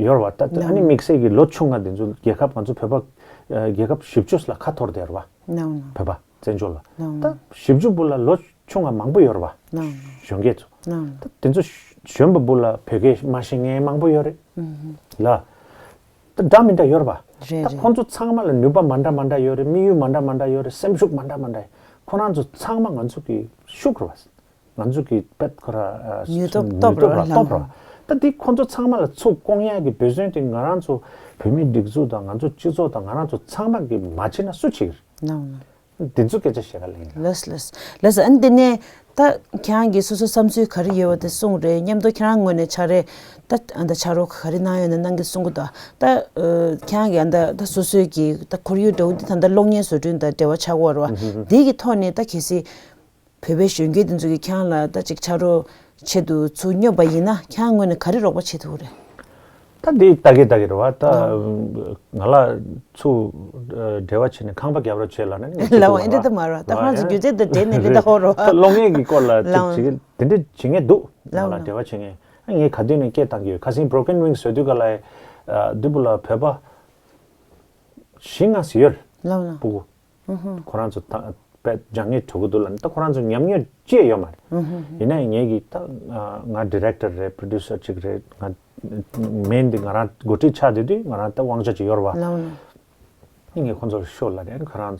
ཡོད་རེད་བ། ད་ཨ་ནི་དམིགས་བསལ་གྱི་ལོ་ཆུང་ང་དེ་ཚོ་རྒྱལ་ཁབ་ང་ཚོ་བོད་པ་རྒྱལ་ཁབ་བཞི་བཅུ་ལ་ཁ་འཐོར་བསྡད་རེད་བ། ལའོ་ལའོ། བོད་པ་བཙན་བྱོལ་ལ། ལའོ་ལའོ། ད་བཞི་བཅུ་སྦུག་ལ་ལོ་ ཆུང་ང་མང་པོ་ཡོད་རེད་པ། གཞོན་སྐྱེས་ཚོ། ད་དེ་ཚོ་གཞོན་པ་བུ་ལ་བོད་སྐད་མ་ཤེས་མཁན་མང་པོ་ཡོད་རེད་ལ། ད་འདྲ་མི་འདྲ་ཡོད་རེད་པ། ད་ཁོང་ཚོ་ཚང་མ་ལ་ནུས་པ་མ་འདྲ་མ་འདྲ་ཡོད་རེད། དམིགས་ཡུལ་མ་འདྲ་མ་འདྲ་ཡོད་རེད། སེམས་ཤུགས་མ་འདྲ་མ་འདྲ་ཡོད། ཁོ་རང་ཚོ་ཚང་མ་ང་ཚོ་གི་ཤུགས་རེད་པ། ང་ཚོ་གི་དཔེ་ཁོ་ར་ནུས་སྟོབས་སྟོབས་རེད་པ། སྟོབས་རེད་པ། ད་དེ་ཁོང་ཚོ་ཚང་མ་ལ་ཚུར་སྐོང་ཡག་གི་འབད་བརྩོན་དེ་ང་རང་ཚོ་བོད་མིའི་སྒྲིག་འཛུགས་དང་ང་ཚོ་སྤྱི་ཚོགས་དང་ང་རང་ཚོ་ཚང་མ་གི་མ་བྱེད་ན་སུ་བྱེད་ཀྱི་རེད། འདི་ཚོ་སྐད་ཆ་བཤད་ག་ལེན་ཡིན། ལགས་ལགས་ལགས། ཨ་ནི་འདི་ནས་ད་ཁྱེད་རང་གིས་སོ་སོའི་བསམ་ཚུལ་ག་རེ་ཡོད་པ་དེ་གསུངས་རེད། མཉམ་དུ་ཁྱེད་རང་ངོས་ནས་ཕྱག་ལས་ད་ཨ་ད་ཕྱག་རོགས་ག་རེ་གནང་ཡོད་ན་གནང་གི་གསུང་གི་འདུག་ད་ཨ་ཁྱེད་རང་གིས་ཨ་ད་ད་སོ་སོའི་གི་ད་ཁོར་ཡུག་འདྲ་བོ་འདི་ད་ད་གློག་བརྙན་བཟོ་སྐྲུན་དང་འབྲེལ་བ་ཆགས་ཀྱི་ཡོད་རེད་པ། འདི་གི་ཐོག་ནས་ད་གལ་སྲིད་བོད་པའི་གཞོན་སྐྱེས་དེ་ཚོ་གིས་ཁྱེད་རང་ལ་ད་ཅིག་ཕྱག་རོགས་ཆེད་དུ་ཚུར་སྙོབ་པ་ཡིན་ན་ཁྱེད་རང་ངོས་ནས་ག་རེ་རོགས་པ་བྱེད་ཐུབ་ཀྱི་རེད། ད་འདི་ལྟ་གི་ལྟ་གི་རེད་པ། ད་ང་ལ་ཚུར་འབྲེལ་བ་བྱས་ནས་ཁང་པ་རྒྱབ་རོགས་བྱེད་ལབ་ན་ནི་ངས་བྱེད་ལབ་ཐུབ་པ་ཨེ་འདྲ་ད་མ་རེད་པ། ད་ཁོ་རང་ཚོ་སྒྱུ་རྩལ་དང་འབྲེལ་ནས་འདི་ལྟ་ཧོ་རོ། ད་གློག་བརྙན་གྱི་སྐོར་ལ་ཅིག་ལབ་བྱེད་ཀྱི་དེ་འདྲ་བྱེད་མཁན་འདུག་ང་ལ་འབྲེལ་བ་བྱེད་མཁན། ཨ་ངས་ག་དུས་ནས་སྐད་བཏང་གི་ཡོད། ཁ་སང་Broken Wings བཟོ་དུས་ག་ལ་ཨ་འདི་བུ་ལ་བོད་པ་བཞི་ལྔ་ཟིག་ཡོད། ལབ་ན་སྤུ་གུ། ཁོ་རང་ཚོ་ད་དཔེ་སྦྱང་ངེས་འགྲོ་གི་འདུག་ལབ་ནས། ད་ཁོ་རང་ཚོ་ཉམས་མྱོང་ཅི་ཡང་ཡོད་མ་རེད། ཡིན་ནའི་ངེད་ཀྱིས་ད་ང་ཌི་རེག་ཊར་རེད། པྲོ་ཌིའུ་སར་ཅིག་རེད། ང་མེན་འདི་ང་རང་འགོ་ཁྲིད་ཆགས་བསྡད་དུས་ང་རང་ད་དབང་ཆ་ཅིག་ཡོད་རེད་པ། ལབ་ན། ངས་ཁོ་ཚོར་ཤོག་ལབ་རེད། ཁོ་རང་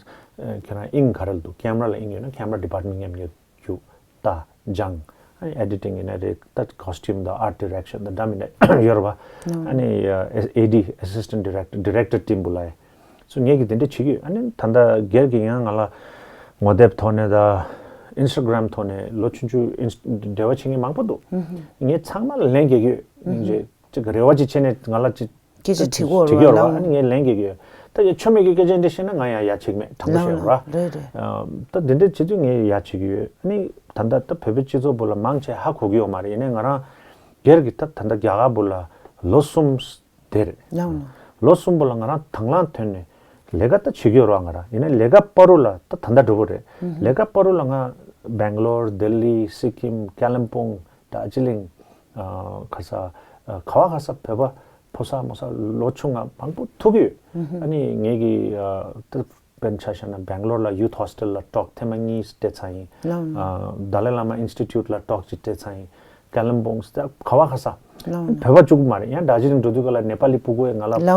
ཁྱེད་རང་དབྱིངས་ག་རེ་ལ་འདུག་ཀེམ་ར་ལ་དབྱིངས་ཡོད་ན་ཀེམ་ར་ཌི་པཱར་ཊི་མེན་ཊི་མཉམ་ཡོད། རྒྱུགས་ལྟ་སྦྱང་། ཨ་ནི་ཨེ་ཌི་ཊིང་ཡིན་ན་རེད། ད་ཀོ་སི་ཊིའུམ་དང་ཨར་ཊི་ཌི་རེག་ཤན་དང་འདྲ་མི་འདྲ་ཡོད་རེད་པ། ཨ་ནི་ཨེ་ཌི་ཨེ་སི་སི་ཊེན་ཊི་ཌི་རེག་ཊར་ཌི་རེག་ཊར་ཊིམ་བུ་ལ་ཡ་སོ་ངེད་ཀྱིས་དེ་འདྲ་བྱེད་ཀྱི་ཡོད། ཨ་ནི་ད་ལྟ་སྒེར་གྱི་ཡང་ང་ལ་ངོ་དེབ་ཐོག་ནས་དང་ཨིན་སི་ཊ་གྷ་རམ་ཐོག་ནས་ལོ་ཆུང་ཆུང་ཨིན་འབྲེལ་བ་བྱེད་མཁན་མང་པོ་འདུག་ངས་ཚང་མ་ལ་ལན་རྒྱག་གི་ཡོད། ཅིག་རེ་བ་ཅིག་བྱས་ནས་ང་ལ་ཅིག་སྐད་ཆ་དྲི་གི་ཡོད་རེད་པ། ཨ་ནི་ངས་ལན་རྒྱག་གི་ཡོད། ད་ཡ་ཆོ་མེད་ཀྱི་སྐད་ཆ་འདྲ་བཤད་ན་ང་ཡང་ཡ་བྱེད་ཀྱི་མེད། དྲང་པོ་བཤད་རོགས། རེད་རེད། ད་འདི་འདྲ་བྱེད་དུས་ངས་ཡ་བྱེད་ཀྱི་ཡོད། ཨ་ནི་ད་ལྟ་ད་བོད་པའི་སྤྱི་ཚོགས་བུ་ལ་མང་ཆེ་ཧ་གོ་གི་ཡོད་མ་རེད། ཡིན་ནའི་ང་རང་སྒེར་གྱི་ད་ད་ལྟ་རྒྱ་གར་བུ་ལ་ལོ་གསུམ་དེ་རེད། ལོ་གསུམ་བུ་ལ་ང་རང་དང་བླངས་ཐོན་ནས་ལས་ཀ་ད་བྱེད་ཀྱི་ཡོད་རེད་པ། ང་རང་ཡིན་ནའི་ལས་ཀ་བར་དུ་ལ་ད་ད་ལྟ་འགྲོ་གི་རེད། ལས་ཀ་བར་དུ་ལ་ང་སྦེང་ལོར། ལྡི་ལི། སི་ཀིམ། ཀ་ལིམ་པོང་། དར་ཇི་ལིང་། ཨ་ག་ས། ཨ་ག་བ་ག་ས་བོད་པ་ཕོ་གསར་མོ་གསར་ལོ་ཆུང་ང་མང་པོ་ཐུག་གི་ཡོད། ཨ་ནི་ངེད་ཀྱིས་ཨ་ཏི་དཔེར་ན་ཆ་བཞག་ན་སྦེང་ལོར་ལ་ཡུ་ཐི་ཧོ་སི་ཊེལ་ལ་གྲོགས་ཐེངས་མ་གཉིས་སྤྲད་ཚར་ཡིན། ཨ་ཏཱ་ལའི་བླ་མ་ཨིན་སི་ཊི་ཊུཊ་ལ་གྲོགས་ཅིག་སྤྲད་ཚར་ཡིན། ཀ་ལིམ་པོང་ག་བ་ག་ས། བོད་པ་གཅིག་པུ་མ་རེད། ཡང་དར་ཇི་ལིང་འགྲོ་དུས་ག་ལ་ནེ་པ་ལི་སྤུ་གུ་ང་ལ་དགའ་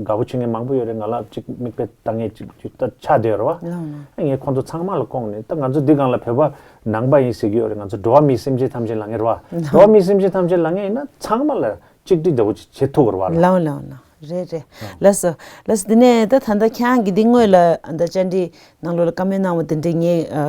པོ་བྱེད་མཁན་མང་པོ་ཡོད་རེད། ང་ལ་ཅིག་མིག་དཔེ་ལྟ་མཁན་ཅིག་ཅིག་ད་ཆགས་བསྡད་ཡོད་རེད་པ། ངས་ཁོང་ཚོ་ཚང་མ་ལ་བསྐོངས་ནས། ད་ང་ཚོ་འདི་སྒང་ལ་བོད་པ་ནང་པ་ཡིན་ཟེར་གྱི་ཡོད་རེད། ང་ཚོ་འགྲོ་བ་མིའི་སེམས་ཅན་ཐམས་ཅད་ལབ་མཁན་རེད་པ། འགྲོ་བ་མིའི་སེམས་ཅན་ཐམས་ཅད་ལབ་མཁན་ཡིན་ན་ཚང་མ་ལ་གཅིག་སྒྲིལ་འདྲ་བོ་ཅིག་བྱེད་ཐུབ་ཀྱི་རེད་པ། ལགས་ལགས་ལགས། རེད་རེད། ལགས་སོ། ལགས་སོ། དེ་ནས་ད་ད་ལྟ་ཁྱེད་རང་གིས་འདི་སྔོན་ལ་ད་བཅར་འདྲི་ནང་ལོགས་ལ་བཀའ་མོལ་གནང་བ་དེ་འདྲ་ངས་ཨ་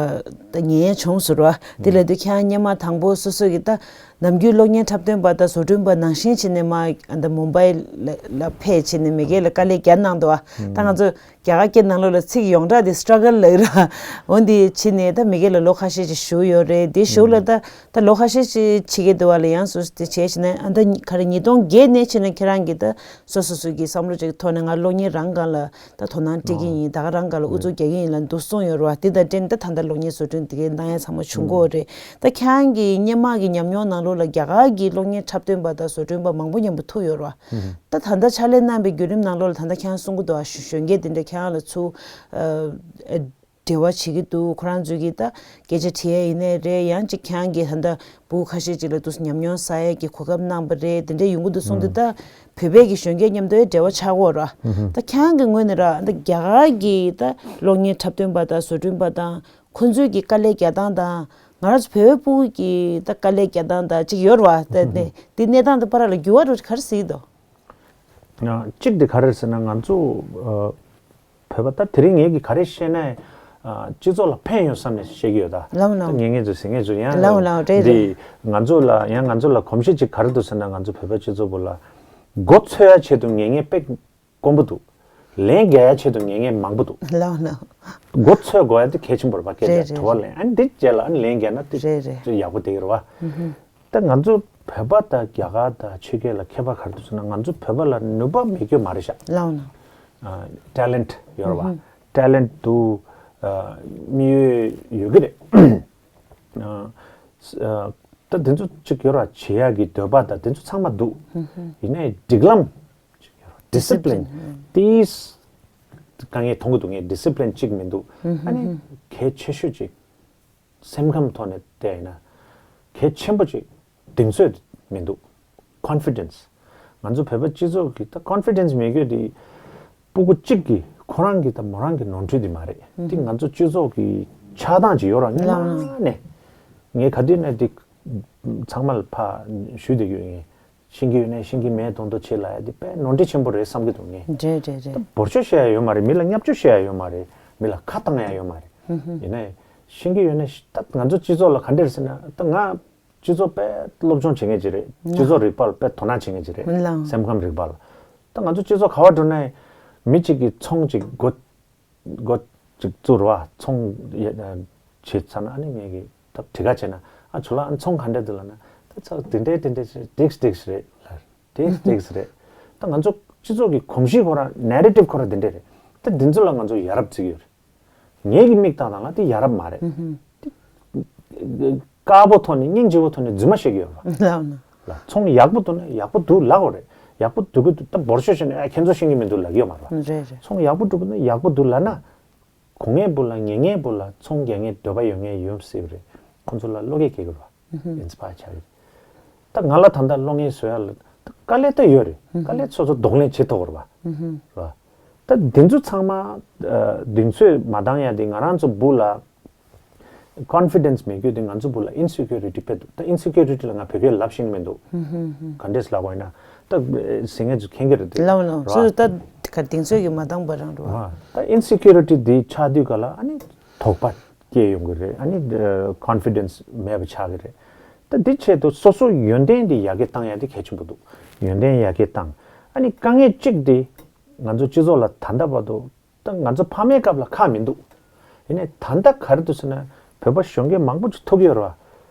ད་ཉན་ཡ་བྱུང་ཟེར་བ། དེ་ལབ་དུས་ཁྱེད་རང་སྔོན་མ་དང་པོ་སོ་སོ་གི་ད་ནམ་རྒྱུན་གློག་བརྙན་འཁྲབ་སྟོན་པ་དང་བཟོ་སྐྲུན་པ་ནང་བཞིན་བྱས་ནས་མར་ཨ་ད་མུམ་བྷའི་ལ་ལ་ཕེབས་བྱས་ནས་མ་གི་ལ་དཀའ་ལས་བརྒྱབ་གནང་འདུག་ཨ། ད་ང་ཚོ་རྒྱ་གར་སྐད་ནང་ལོགས་ལ་ཚིག་ཡོངས་གྲགས་དེ་སི་ཊྲ་གལ་ལབ་ཀྱི་རེད། འོ་འདི་བྱས་ནས་ད་མ་གི་ལ་ལོ་ཁ་ཤས་ཅིག་བཞུགས་ཡོད་རེད། དེ་གཞུག་ལ་ད་ད་ལོ་ཁ་ཤས་ཅིག་ཕྱི་རྒྱལ་དུ་བ་ལ་ཡང་སོ་སོ་དེ་བྱས་བྱས་ནས་ཨ་ད་ག་རེ་ཉིས་སྟོང་བརྒྱད་ནས་བྱས་ནས་ཁྱེད་རང་གིས་ད་སོ་སོ་སོ་གི་བསམ་བློ་ཅིག་ཐོག་ནས་ང་གློག་བརྙན་རང་སྒང་ལ་ད་དོ་སྣང་སྤྲད་ཀྱི་ཡིན། ད་ག་རང་སྒང་ལ་ཨུ་ཚུགས་རྒྱག་གི་ཡིན་ལབ་འདུག་གསུངས་ཡོད་རེད་པ། དེ་དང་འབྲེལ་ནས་ད་ད་ལྟ་གློག་བརྙན་བཟོ་སྐྲུན་དེ་གའི་གནང་ཡ་ཚང་མ་བྱུང་གི་ཡོད་རེད། ད་ཁྱེད་རང་གི་སྔོན་མ་གི་ཉམས་མྱོང་ནང་ལོགས་ལ་རྒྱ་གར་གྱི་གློག་བརྙན་འཁྲབ་སྟོན་པ་དང་བཟོ་སྐྲུན་པ་མང་པོ་མཉམ་པོ་ཐུག་ཡོད་རེད་པ། ད་ད་ལྟ་ཕྱག་ལས་གནང་བའི་བརྒྱུད་རིམ་ནང་ལོགས་ལ་ད་ལྟ་ཁྱེད་རང་གསུང་གི་འདུག་ཨ། གཞོན་གཞོན་སྐྱེས་དེ་འདྲ་ཁྱེད་རང་ལ་ཚུར་ཨ་འབྲེལ་བ་བྱེད་ཀྱི་འདུག་ཁོ་རང་ཚོས་ཀྱིས་ད་སྐད་ཆ་དྲི་ཡ་ཡིན་ནའི་རེད། ཡང་ཅིག་ཁྱེད་རང་གིས་ད་ལྟ་སྤུ་གུ་ཁ་ཤས་ཅིག་ལ་དུས་སུ་ཉམས་མྱོང་བསགས་ཡ་གི་གོ་སྐབས་གནང་བ་རེད། དེ་འདྲ་ཡོང་གི་འདུག་གསུངས་དུས་ད་བོད་པའི་གི་གཞོན་སྐྱེས་མཉམ་དུ་འབྲེལ་བ་ཆགས་ཀྱི་ཡོད་རེད་པ། ད་ཁྱེད་རང་གི་ངོས་ནས་ར་ད་རྒྱ་གར་གྱི་ད་གློག་བརྙན་འཁྲབ་སྟོན་པ་དང་བཟོ་སྐྲུན་པ་དང་ཁོ་ཚོའི་གི་དཀའ་ལས་རྒྱག་སྟངས་དང་ང་རང་ཚོ་བོད་པའི་སྤུ་གུ་གི་ད་དཀའ་ལས་རྒྱག་སྟངས་དང་ཅིག་ཡོད་རེད་པ། ད་དེ་དེ་གནས་སྟངས་དེ་བར་ལ་འགྱུར་བ་འགྲོ་ག་རེ་ཟེར་གྱི་འདུག་གཅིག་དེ་ག་རེ་ཟེར་ན་ང་ཚོ་ཨ་བོད་པ་ད་དེ་རིང་ངེད་ཀྱིས་ག་རེ་བཤད་ན་ཨ་སྤྱི་ཚོགས་ལ་ཕན་ཡོང་བསམ་ནས་བཤད་ཀྱི་ཡོད་ད། ལགས་ལགས། ད་ངེད་ངེད་ཚོ་ཟེར་ངེད་ཚོ་ཡང་ལགས་ལགས་རེད་རེད། འདི་ང་ཚོ་ལ་ཡང་ང་ཚོ་ལ་གོམས་གཤིས་ཅིག་ག་རེ་འདུག་ཟེར་ན་ང་ཚོ་བོད་པ་སྤྱི་ཚོགས་པོ་ལ་མགོ་འཚོས་ཡ་ཆེད་དུ་ངེད་ངེད་དཔེ་དཀོན་པོ་འདུག་ལན་རྒྱག་ཡ་ཆེད་དུ་ངེད་ངེད་མང་པོ་འདུག་ལགས་ལགས། མགོ་འཚོས་དགོས་ཡ་དེ་གལ་ཆེན་པོ་རེད་པ། སྐད་རེད་ཆ་རེད་དྲི་བ་རེད། ལན་ཨ་ནི་འདི་རྗེས་ལ་ཨ་ནི་ལན་རྒྱག་ན་དེ་རེད་རེད། དེ་ཡག་པོ་དེ་གི་རེད་པ། ད་ང་ཚོ་བོད་པ་དང་རྒྱ་གར་དང་ཕྱི་རྒྱལ་ལ་ཁྱད་པར་ག་རེ་འདུག་ཟེར་ན་ང་ཚོ་བོད་པ་ལ་ནུས་པ་མེད་རྒྱུ་མ་རེད་ཤག་ལགས་ན། ཨ་ཊེ་ལེན་ཊི་ཡོད་རེད་པ། ཨུ་ཧུ། ཊེ་ལེན་ཊི་འདུག་ཨ་དམིགས་ཡུལ་ཡོད་ཀྱི་རེད། ཨ་ཨ་ད་དེ་ཚོ་ཅིག་ཡོད་ར་བྱེད་ཡག་གི་འདོད་པ་དང་དེ་ཚོ་ཚང་མ་འདུག་ཨུ་ཧུ། ཡིན་ནའི་སྒྲིག་ལམ་ཅིག་ཡོད་ར་ཌི་སི་པི་ལིན་ཌི་སི་པི་ལིན་ཨུ། དེ་དཀའ་ངལ་མཐོང་གི་འདུག་ངས་ཌི་སི་པི་ལིན་ཅིག་མི་འདུག་ཨུ་ཧུ་ཨ་ནི་ཧུ། གལ་ཆེ་ཤོས་ཅིག་སེམས་ཁམས་ཐོག་ནས་བལྟས་ཡིན་ན་གལ་ཆེན་པོ་ཅིག་གདེང་ཚོད་མི་འདུག confidence། ང་ཚོ་བོད་པ་སྤྱི་ཚོགས་ཀྱི་ད་confidence་མེད་རྒྱུ་དེ་སྤུ་གུ་གཅིག་གི་ཁོ་རང་གི་ད་མོ་རང་གི་ནོར་འཁྲུལ་དེ་མ་རེད། དེ་ང་ཚོ་སྤྱི་ཚོགས་ཀྱི་ཆགས་སྡང་ཅིག་ཡོད་ར། ངས་ལབ་ན་ནས་ངས་ག་དུས་ནས་དེ་ཚང་མ་ལ་ཕར་ཞུས་བསྡད་ཡོད། ངས་ཤེས་ཀྱི་ཡོད་ནས་ཤེས་ཀྱི་མེད་མདོག་མདོག་བྱེད་ལབ་ཡ་དེ་དཔེ་ནོར་འཁྲུལ་ཆེན་པོ་རེད་བསམ་གྱི་འདུག་ངས། རེད་རེད་རེད། ད་འབོར་ཆོག་བཤད་ཡ་ཡོད་མ་རེད། མི་ལ་བརྙས་བཅོས་བཤད་ཡ་ཡོད་མ་རེད། མི་ལ་ཁ་བཏང་ཡ་ཡོད་མ་རེད། ཡིན་ནའི་ཤེས་ཀྱི་ཡོད་ནས་ད་ང་ཚོ་སྤྱི་ཚོགས་ལ་ག་འདྲ་རེད་ཟེར་ན། ད་ང་སྤྱི་ཚོགས་དཔེ་སློབ་སྦྱོང་བྱེད་མཁན་ཅིག་རེད། སྤྱི་ཚོགས་རིག་པ་ལ་དཔེ་དོ་སྣང་བྱེད་མཁན་ཅིག་རེད། ལགས། སེམས་ཁམས་རིག་པ་ལ། ད་ང་ཚོ་སྤྱི་ཚོགས་ག་བ་འགྲོ་ནའི་མི་གཅིག་གིས་ཚོང་ཅིག་སྒོ་སྒོ་ཅིག་བཙུགས་ར་བ། ཚོང་ཡ་བྱེད་ཚར་ན་ཨ་ནི་ངེད་ཀྱིས་ད་དྲི་ག་བྱས་ན། ཨ་ཇོ་ལགས་ཨ་ཚོང་ག་འདྲ་འདུག་ལབ་ན། ད་ཚོང་དེ་འདྲས་དེ་འདྲས་ཞིག་འགྲིག་འགྲིག་རེད་ལབ། འགྲིག་འགྲིག་རེད། ད་ང་ཚོ་སྤྱི་ཚོགས་ཀྱི་གོམས་གཤིས་ཁོ་རང་ནེ་རེ་ཊིབ་ཁོ་རང་དེ་འདྲས་རེད། ད་འདི་ཚོ་ལ་ང་ཚོ་ཡ་རབས་བརྩི་གི་ཡོད་རེད། ངེད་ཀྱི་མིག་ལྟ་སྟངས་ལ་དེ་ཡ་རབས་མ་རེད། དེ་དཀར་པོ་ཐོག་ནས་སྙིང་རྗེ་པོ་ཐོག་ནས་རྫུན་མ་བཤད་ཀྱི་ཡོད་རེད། ལགས་ན། ལ་ཚོང་ཡག་པོ་འདུག་ན་ཡག་པོ་འདུག་ལབ་དགོས་རེད། ཡག་པོ་འདུག་གི་འདུག་ད་འབོར་ཤོག་བཤད་ནས་ཨ་ཁྱེད་ཚོ་ཤེས་ཀྱི་མི་འདུག་ལབ་ཀྱི་ཡོད་མ་རེད། རེད་རེད། ཚོང་ཡག་པོ་འགྲོ་གི་འདུག་ཡག་པོ་འདུག་ལབ་ན། གོ་མཁན་བུ་ལ་ཉན་མཁན་བུ་ལ་ཚོང་རྒྱག་མཁན་འདོད་པ་ཡོད་མཁན་ཡོད་སྲིད་པ་རེད། ཁོང་ཚོ་ལ་བློ་སྐྱེད་སྐྱེ་དགོས་རེད་བ། ཨིན་སི་པ་ཡར་བྱ་གི་རེད། ད་ང་ལ་ད་ལྟ་གློག་བརྙན་བཟོ་ཡ་ལ་ད་དཀའ་ལས་ད་ཡོད་རེད། དཀའ་ལས་སོ་སོ་གདོང་ལེན་བྱེད་ཐུབ་དགོས་རེད་བ། རེད་བ། ད་འདི་ཚོ་ཚང་མ་ཨ་གདེང་ཚོད་མ་བཏང་ཡ་དེ་ང་རང་ཚོ་བུ་ལ་ཀོན་ཕི་ཌེན་སི་མེད་རྒྱུ་དེ་ང་ཚོ་བུ་ལ་ཨིན་སི་ཀུ་རི་ཊི་དཔེ་འདུག་ད་ཨིན་སི་ཀུ་རི་ཊི་ལ་ང་བོད་སྐད་ལབ་ཤེས་ཀྱི་མི་འདུག་ག་འདྲས་ལབ་དགོས་ཡིན་ན། ད་ཟིང་ངེ་ཚོ་མཁྱེན་གྱི་རེད་དེ། ལབ་ལབ། རེད་བ། སོ་སོ་ད་ག་དེང་ཚོད་ཀྱི་མ་འདང་བ་རང་རེད་བ། ད་ཨིན་སི་ཀུ་རི་ཊི་འདི་ཆགས་དུས་ག་ལ་ཨ་ནི་དོགས་པ་སྐྱེ་ཡོང་གི་རེད། ཨ་ནི་ཀོན་ཕི་ཌེན་སི་མེད་པ་ཆགས་ཀྱི་རེད། ད་འདི་ཆེད་དུ་སོ་སོ་ཡོན་ཏན་འདི་ཡར་རྒྱས་བཏང་ཡ་འདི་གལ་ཆེན་པོ་འདུག་ཡོན་ཏན་ཡར་རྒྱས་བཏང་། ཨ་ནི་དཀའ་ངལ་གཅིག་འདི་ང་ཚོ་སྤྱི་ཚོགས་ལ་ད་ལྟ་བར་དུ། ད་ང་ཚོ་ཕ་མའི་སྐབས་ལ་ཁག་མི་འདུག་ཡིན་ནའི་ད་ལྟ་ག་རེ་འདུག་ཟེར་ན་བོད་པ་གཞོན་སྐྱེས་མང་པོ་ཅིག་ཐུག་གི་ཡོད་རེད་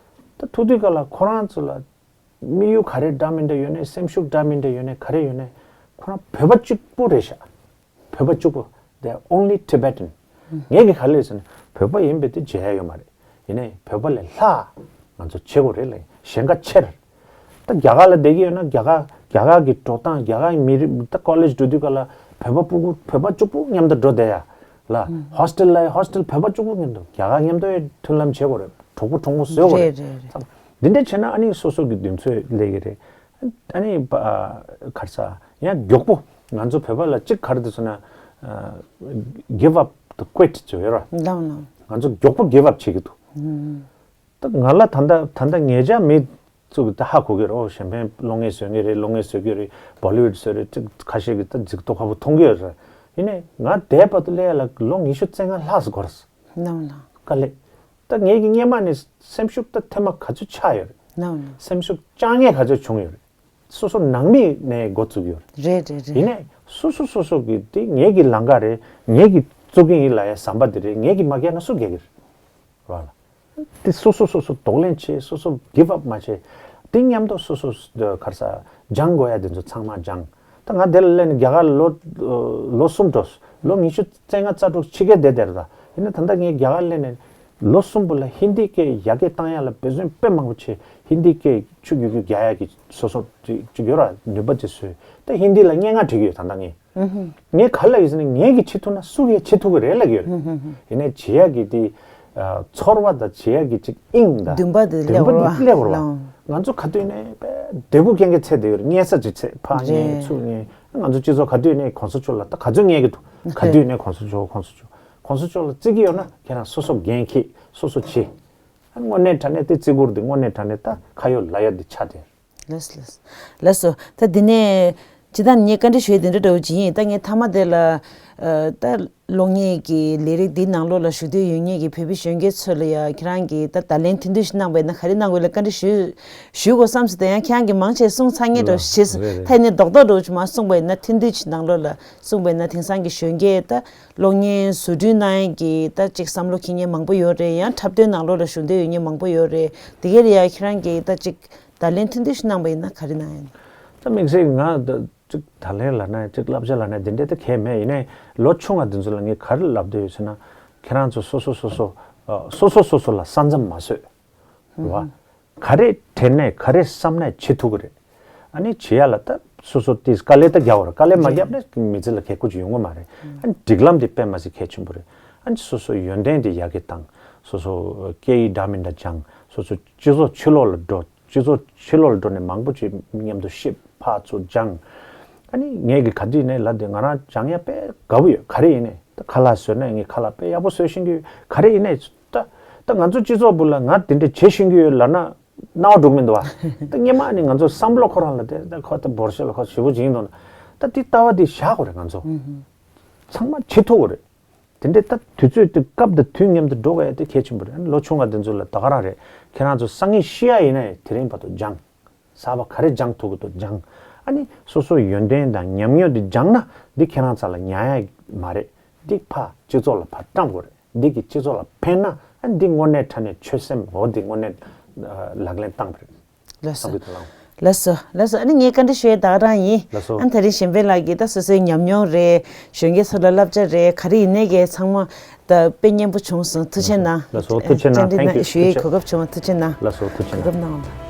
བ། ད་ཐུག་དུས་ག་ལ་ཁོ་རང་ཚོ་ལ་དམིགས་ཡུལ་ག་རེ་འདྲ་མི་འདྲ་ཡོད་ནའི་སེམས་ཤུགས་འདྲ་མི་འདྲ་ཡོད་ནའི་ག་རེ་ཡོད་ནའི་ཁོ་རང་བོད་པ་གཅིག་པུ་རེད་ཤག་བོད་པ་གཅིག་པུ། They are only Tibetan། ངས་ཀྱི་ག་རེ་ཟེར་ན་བོད་པ་ཡིན་པས་དེ་བརྗེད་ཡ་ཡོད་མ་རེད། ཡིན་ནའི་བོད་པ་ལས་ལྷག་ང་ཚོ་བྱེད་དགོས་རེད་ལ་ཞེན་ཁ་ཆེར། ད་རྒྱ་གར་ལ་བསྡད་ཀྱི་ཡོད་ན་རྒྱ་གར་རྒྱ་གར་གྱི་འགྲོ་སྟངས་རྒྱ་གར་མི་རིགས་ད་ཀོ་ལེཇ་འགྲོ་དུས་ག་ལ་བོད་པ་སྤུ་གུ་བོད་པ་གཅིག་པུ་མཉམ་དུ་འགྲོ་བསྡད་ཡ་ལ། ཧོ་སི་ཊེལ་ལ་ཧོ་སི་ཊེལ་བོད་པ་གཅིག་པུ་མཉམ་དུ། རྒྱ་གར་མཉམ་དུ་མཐུན་ལམ་བྱེད་དགོས་རེད། གྲོགས་པོ་གྲོགས་མོ་བཟོ་དགོས་རེད། རེད་རེད་རེད། འདི་འདྲ་བྱས་ན་ཨ་ནི་སོ་སོ་གི་གདེང་ཚོད་སླེབས་ཀྱི་རེད། ཨ་ནི་པ་ག་རེ་ཟ་ཡང་མགྱོགས་པོ་ང་ཚོ་བོད་པ་ལ་གཅིག་ག་རེ་འདུག་ཟེར་ན་give up the quit ཅེས་ཡོད་ར། ལགས་ལགས། ང་ཚོ་མགྱོགས་པོ་give up བྱེད་ཀྱི་འདུག་ད་ང་ལ་ད་ལྟ་ད་ལྟ་ངེད་ཅག་མི་ཚོ་གི་ད་ཧ་གོ་གི་རེད། ཨོ་གཞན་ཕན་གློག་བརྙན་བཟོ་མཁན་རེད། གློག་བརྙན་བཟོ་གི་རེད། བོ་ལི་ཝུད་བཟོ་རེད། ཅིག་ཁ་ཤས་ཀྱིས་ད་ལྗིད་ཏོག་ཁ་པོ་མཐོང་གི་ཡོད་རེད། ཡིན་ནའི་ང་འདས་པ་དུ་སླེབས་ཡ་ལ་ལོ་ཉི་ཤུ་རྩ་ལྔ་ལྷག་ཙམ་འགོར་སོང་། ནམ་ལ། དཀའ་ལས། ད་ངེད་ཀྱི་སྔས་མ་ནས་སེམས་ཤུགས་ད་ཐེངས་མ་ག་ཚོད་ཆག་ཡོད་རེད། ནམ་ལ། སེམས་ཤུགས་བཅག་མཁན་ག་ཚོད་བྱུང་ཡོད་རེད། སོ་སོ་ནང་མི་ནས་འགོ་བཙུགས་ཡོད་རེད། རེད་རེད་རེད། ཡིན་ནའི་སོ་སོ་སོ་སོ་གི་དེ་ངེད་ཀྱི་ལམ་ཁ་རེད། ངེད་ཀྱི་བཙུགས་ཀྱི་ཡིན་ལབ་ཡ་བསམ་པ་དེ་རེད། ངེད་ཀྱིས་མ་རྒྱག་ན་སུ་རྒྱག་གི་རེད། ར་ལ། དེ་སོ་སོ་སོ་སོ་གདོང་ལེན་བྱེད། སོ་སོ་give up མ་བྱེད། དེ་མཉམ་དུ་སོ་སོ་ག་རེ་ཟ་སྦྱང་དགོས་ཡ་དེ་ཚོ་ཚང་མ་སྦྱང་། ད་ང་དེ་ལ་སླེབས་ནས་རྒྱ་གར་ལོ་ལོ་གསུམ་འགྲོ། ལོ་ཉི་ཤུ་རྩ་ལྔ་རྩ་དྲུག་ཕྱི་རྒྱལ་བསྡད་བསྡད་རེད་ད། ཡིན་ན་ད་ལྟ་ངས་རྒྱ་གར་སླེབས་ནས་ལོ་གསུམ་པོ་ལ་ཧིན་དི་སྐད་ཡར་རྒྱས་བཏང་ཡ་ལ་འབད་བརྩོན་དཔེ་མང་པོ་བྱས། ཧིན་དི་སྐད་ཆུ་རྒྱུག་རྒྱུག་རྒྱག་ཡ་གི་སོ་སོ་ཅིག་ཅིག་ཡོད་ར། ནུས་པ་ཅིག་བཟོས། ད་ཧིན་དི་ལ་སྙན་ངག་བྲིས་ཀྱི་ཡོད་ད་ལྟ་ངས། ངས་ག་རེ་ལབ་ཡོད་ཟེར་ན་ངས་ཀྱིས་བྱེད་ཐུབ་ན་སུ་གིས་བྱེད་ཐུབ་ཀྱི་རེད་ལབ་ཀྱི་ཡོད་རེད། ཡིན་ནའི་བྱེད་ཡག་གི་དེ་ཨ་ཚོར་བ་དང་བྱེད་ཡག་གི་ཅིག་དབྱིངས་དང་འདུན་པ་དེ་འདུན་པ་དེ་སླེབས་དགོས་རེད་བ། ང་ཚོ་ག་དུས་ནས་བདེ་པོ་སྐྱེ་མཁན་ཚད་དེ་ཡོད་རེད། བརྙས་ས་ཅིག་ཚད་ཕར་བརྙས་ཚུར་བརྙས། ང་ཚོ་སྤྱི་ཚོགས་ག་དུས་ནས་གོང་ས་མཆོག་ལ་ད་ག་ཚོད་བརྙས་ཀྱི་འདུག་ག་དུས་ནས་གོང་ས་མཆོག་གོང་ས་མཆོག་གོང་ས་མཆོག་ལ་བརྩི་གི་ཡོད་ན་ཁྱེད་རང་སོ་སོ་འགན་འཁྱེར། སོ་སོ་བྱེད། དངོས་གནས་དྲང་གནས་དེ་བརྩི་བཀུར་དེ་དངོས་གནས་དྲང་གནས་ད་ཁ་ཡོད་ལག་ཡོད་དེ་ཆགས་བསྡད། ལགས་ལགས། ལགས་སོ། ད་འདི་ནས་སྤྱིར་བཏང་ངས་བཀའ་འདྲི་ཞུ་ཡས་དེ་འདྲ་འདྲ་བོ་ཅིག་ཡིན། ད་ངས་མཐའ་མ་དེ་ལ་ཨ་ད་གློག་བརྙན་གྱི་ལས་རིགས་འདིའི་ནང་ལོགས་ལ་ཞུགས་འདོད་ཡོད་མཁན་གྱི་བོད་པའི་གཞོན་སྐྱེས་ཚོ་ལ་ཡ་ཁྱེད་རང་གིས་ད་བརྡ་ལན་ཐུང་ཐུང་ཞིག་གནང་བ་ཡིན་ན་ག་རེ་གནང་དགོས་ལ་བཀའ་འདྲི་ཞུ་ཞུ་དགོས་བསམ་སོང་། དེ་ཡང་ཁྱེད་རང་གིས་མང་ཆེ་གསུངས་ཚར་མཁན་འདྲ་བོ་ཞིག་རེད་རེད། ད་ཡིན་ནའི་རྡོག་རྡོག་འདྲ་བོ་ཅིག་མར་གསུངས་པ་ཡིན་ན། ཐུང་ཐུང་ཅིག་ནང་ལོགས་ལ་གསུངས་པ་ཡིན་ན། དེང་སང་གི་གཞོན་སྐྱེས་ད་གློག་བརྙན་བཟོ་སྐྲུན་གནང་ཡས་ཀྱི་ད་ཅིག་བསམ་བློ་འཁྱེར་མཁན་མང་པོ་ཡོད་རེད། ཡང་འཁྲབ་སྟོན་ནང་ལོགས་ལ་ཞུགས་འདོད་ཡོད་མཁན་མང་པོ་ཡོད་རེད། དེ་ག་ལ་ཡ་ཁྱེད་རང་གིས་ད་ཅིག་བརྡ་ལན་ཐུང་ཐུང་ཞིག་གནང་པ་ཡིན་ན་ག་རེ་གནང་ཡ་ཡིན། ད་དམིགས་བསལ་ང་ད་ཅིག་བརྡ་ལན་ལབ་ན་ཅིག་བསླབ་བྱ་ལབ་ན་དེ་འདྲས་ད་གང་ཡང་མེད། ཡིན་ནའི་ལོ་ཆུང་བ་འདི་ཚོ་ལ་ངས་ག་རེ་ལབ་འདོད་ཡོད་ཟེར་ན། ཁྱེད་རང་ཚོ་སོ་སོ་སོ་སོ་ཨ་སོ་སོ་སོ་སོ་ལ་ས་མཚམས་མ་བཟོས། རེད་བ། ག་རེ་དྲན་ནས་ག་རེ་བསམ་ནས་བྱེད་ཐུབ་ཀྱི་རེད། ཨ་ནི་བྱེད་ཡ་ལ་ད་སོ་སོ་དེ་དཀའ་ལས་ད་རྒྱག་དགོས་རེད། དཀའ་ལས་མ་རྒྱབ་ན་མི་ཚེ་ལ་གལ་ཁུར་ཅིག་ཡོང་གི་མ་རེད། ཨ་ནི་སྒྲིག་ལམ་དེ་དཔེ་མ་སྲིད་གལ་ཆེན་པོ་རེད། ཨ་ནི་སོ་སོའི་ཡོན་ཏན་དེ་ཡར་རྒྱས་བཏང་། སོ་སོ་སྐད་ཡིག་འདྲ་མི་འདྲ་སྦྱངས། སོ་སོ་སྤྱི་ཚོགས་ཕྱི་ལོགས་ལ་འགྲོ། སྤྱི་ཚོགས་ཕྱི་ལོགས་ལ་འགྲོ་ནས་མང་པོ་ཅིག་མཉམ་དུ་བཤད། ཕར་ཚུར་སྦྱངས། ཨ་ནི་ངས་གི་ག་དུས་ནས་ལབ་དེ། ང་རང་སྦྱང་ཡ་དཔེ་དགའ་པོ་ཡོད། ག་རེ་ཡིན་ནས་ད་ཁ་ལག་བཟོས་ན་ངས་ཁ་ལག་དཔེ་ཡག་པོ་བཟོ་ཤེས་ཀྱི་ཡོད། ག་རེ་ཡིན་ནས་ད་ད་ང་ཚོ་སྤྱི་ཚོགས་བུ་ལ་ང་དེ་འདྲ་བྱེད་ཤེས་ཀྱི་ཡོད་ལབ་ན་རྣ་བ་འགྲོ་གི་མི་འདུག་བ། ད་སྔོན་མ་ནི་ང་ཚོ་བསམ་བློ་ཁོ་རང་ལ་དེ་ད་ཁོ་ད་འབོར་ཤོད་ལ་ཁོ་ཞེ་པོ་ཅིག་ཡིན་འདུག་ན། ད་དེ་ལྟ་བ་དེ་བཞག་དགོས་རེད། ང་ཚོ་ཚང་མ་བྱེད་ཐུབ་དགོས་རེད། དེ་འདྲའི་ད་དུས་ཚོད་དེ་སྐབས་དང་དུས་མཉམ་དུ་འགྲོ་དགོས་ཡ་དེ་གལ་ཆེན་པོ་རེད། ཨ་ནི་ལོ་ཆུང་བ་དེ་ཚོ་ལ་ད་ག་རང་རེད། ཁྱེད་རང་ཚོ་སང་ཉིན་ཤི་ཡ་ཡིན་ན་ཡང་དེ་རིང་བར་དུ་སྦྱང་། གསར་པ་ག་རེ་སྦྱང་ཐུབ་ཀྱི་འདུག་སྦྱང་། ཨ་ནི་སོ་སོའི་ཡོན་ཏན་དང་ཉམས་མྱོང་དེ་སྦྱངས་ན་འདི་ཁྱེད་རང་ཚོ་ལ་ཉར་ཡ་མ་རེད། འདི་ཕར་སྤྱི་ཚོགས་ལ་ཕར་བཀྲམ་དགོས་རེད། འདི་གི་སྤྱི་ཚོགས་ལ་ཕན་ན། ཨ་ནི་འདི་དངོས་གནས་དྲང་གནས་ཆོད་སེམས། འོ་འདི་དངོས་གནས་ལག་ལེན་བསྟར་བ་རེད། ལགས་སོ། བསམ་གྱི་འདུག་ལགས། ལགས་སོ། ལགས་སོ། ཨ་ནི་ངས་བཀའ་འདྲི་ཞུ་ཡས་ད་ག་རང་ཡིན། ལགས་སོ། ཨ་ནི་ད་རིང་གཞན་ཕན་ལགས་ཀྱིས་ད་སོ་སོའི་ཉམས་མྱོང་རེད། གཞོན་སྐྱེས་ཚོ་ལ་བསླབ་བྱ་རེད། ག་རེ་ཡིན་ནའི་གི་ཚང་མ་ད་དཔེ་སྙན་པོ་བྱུང་སོང་། ཐུགས་ཆེ་གནང་། ལགས་སོ། ཐུགས་ཆེ་གནང་། བཅར་འདྲི་Thank you། ཞུ་ཡས་གོ་སྐབས་བྱུང་བ་ཐུགས་ཆེ་གནང་། ལགས་སོ། ཐུགས་ཆེ་གནང་། གོ་སྐབས་གནང་བ།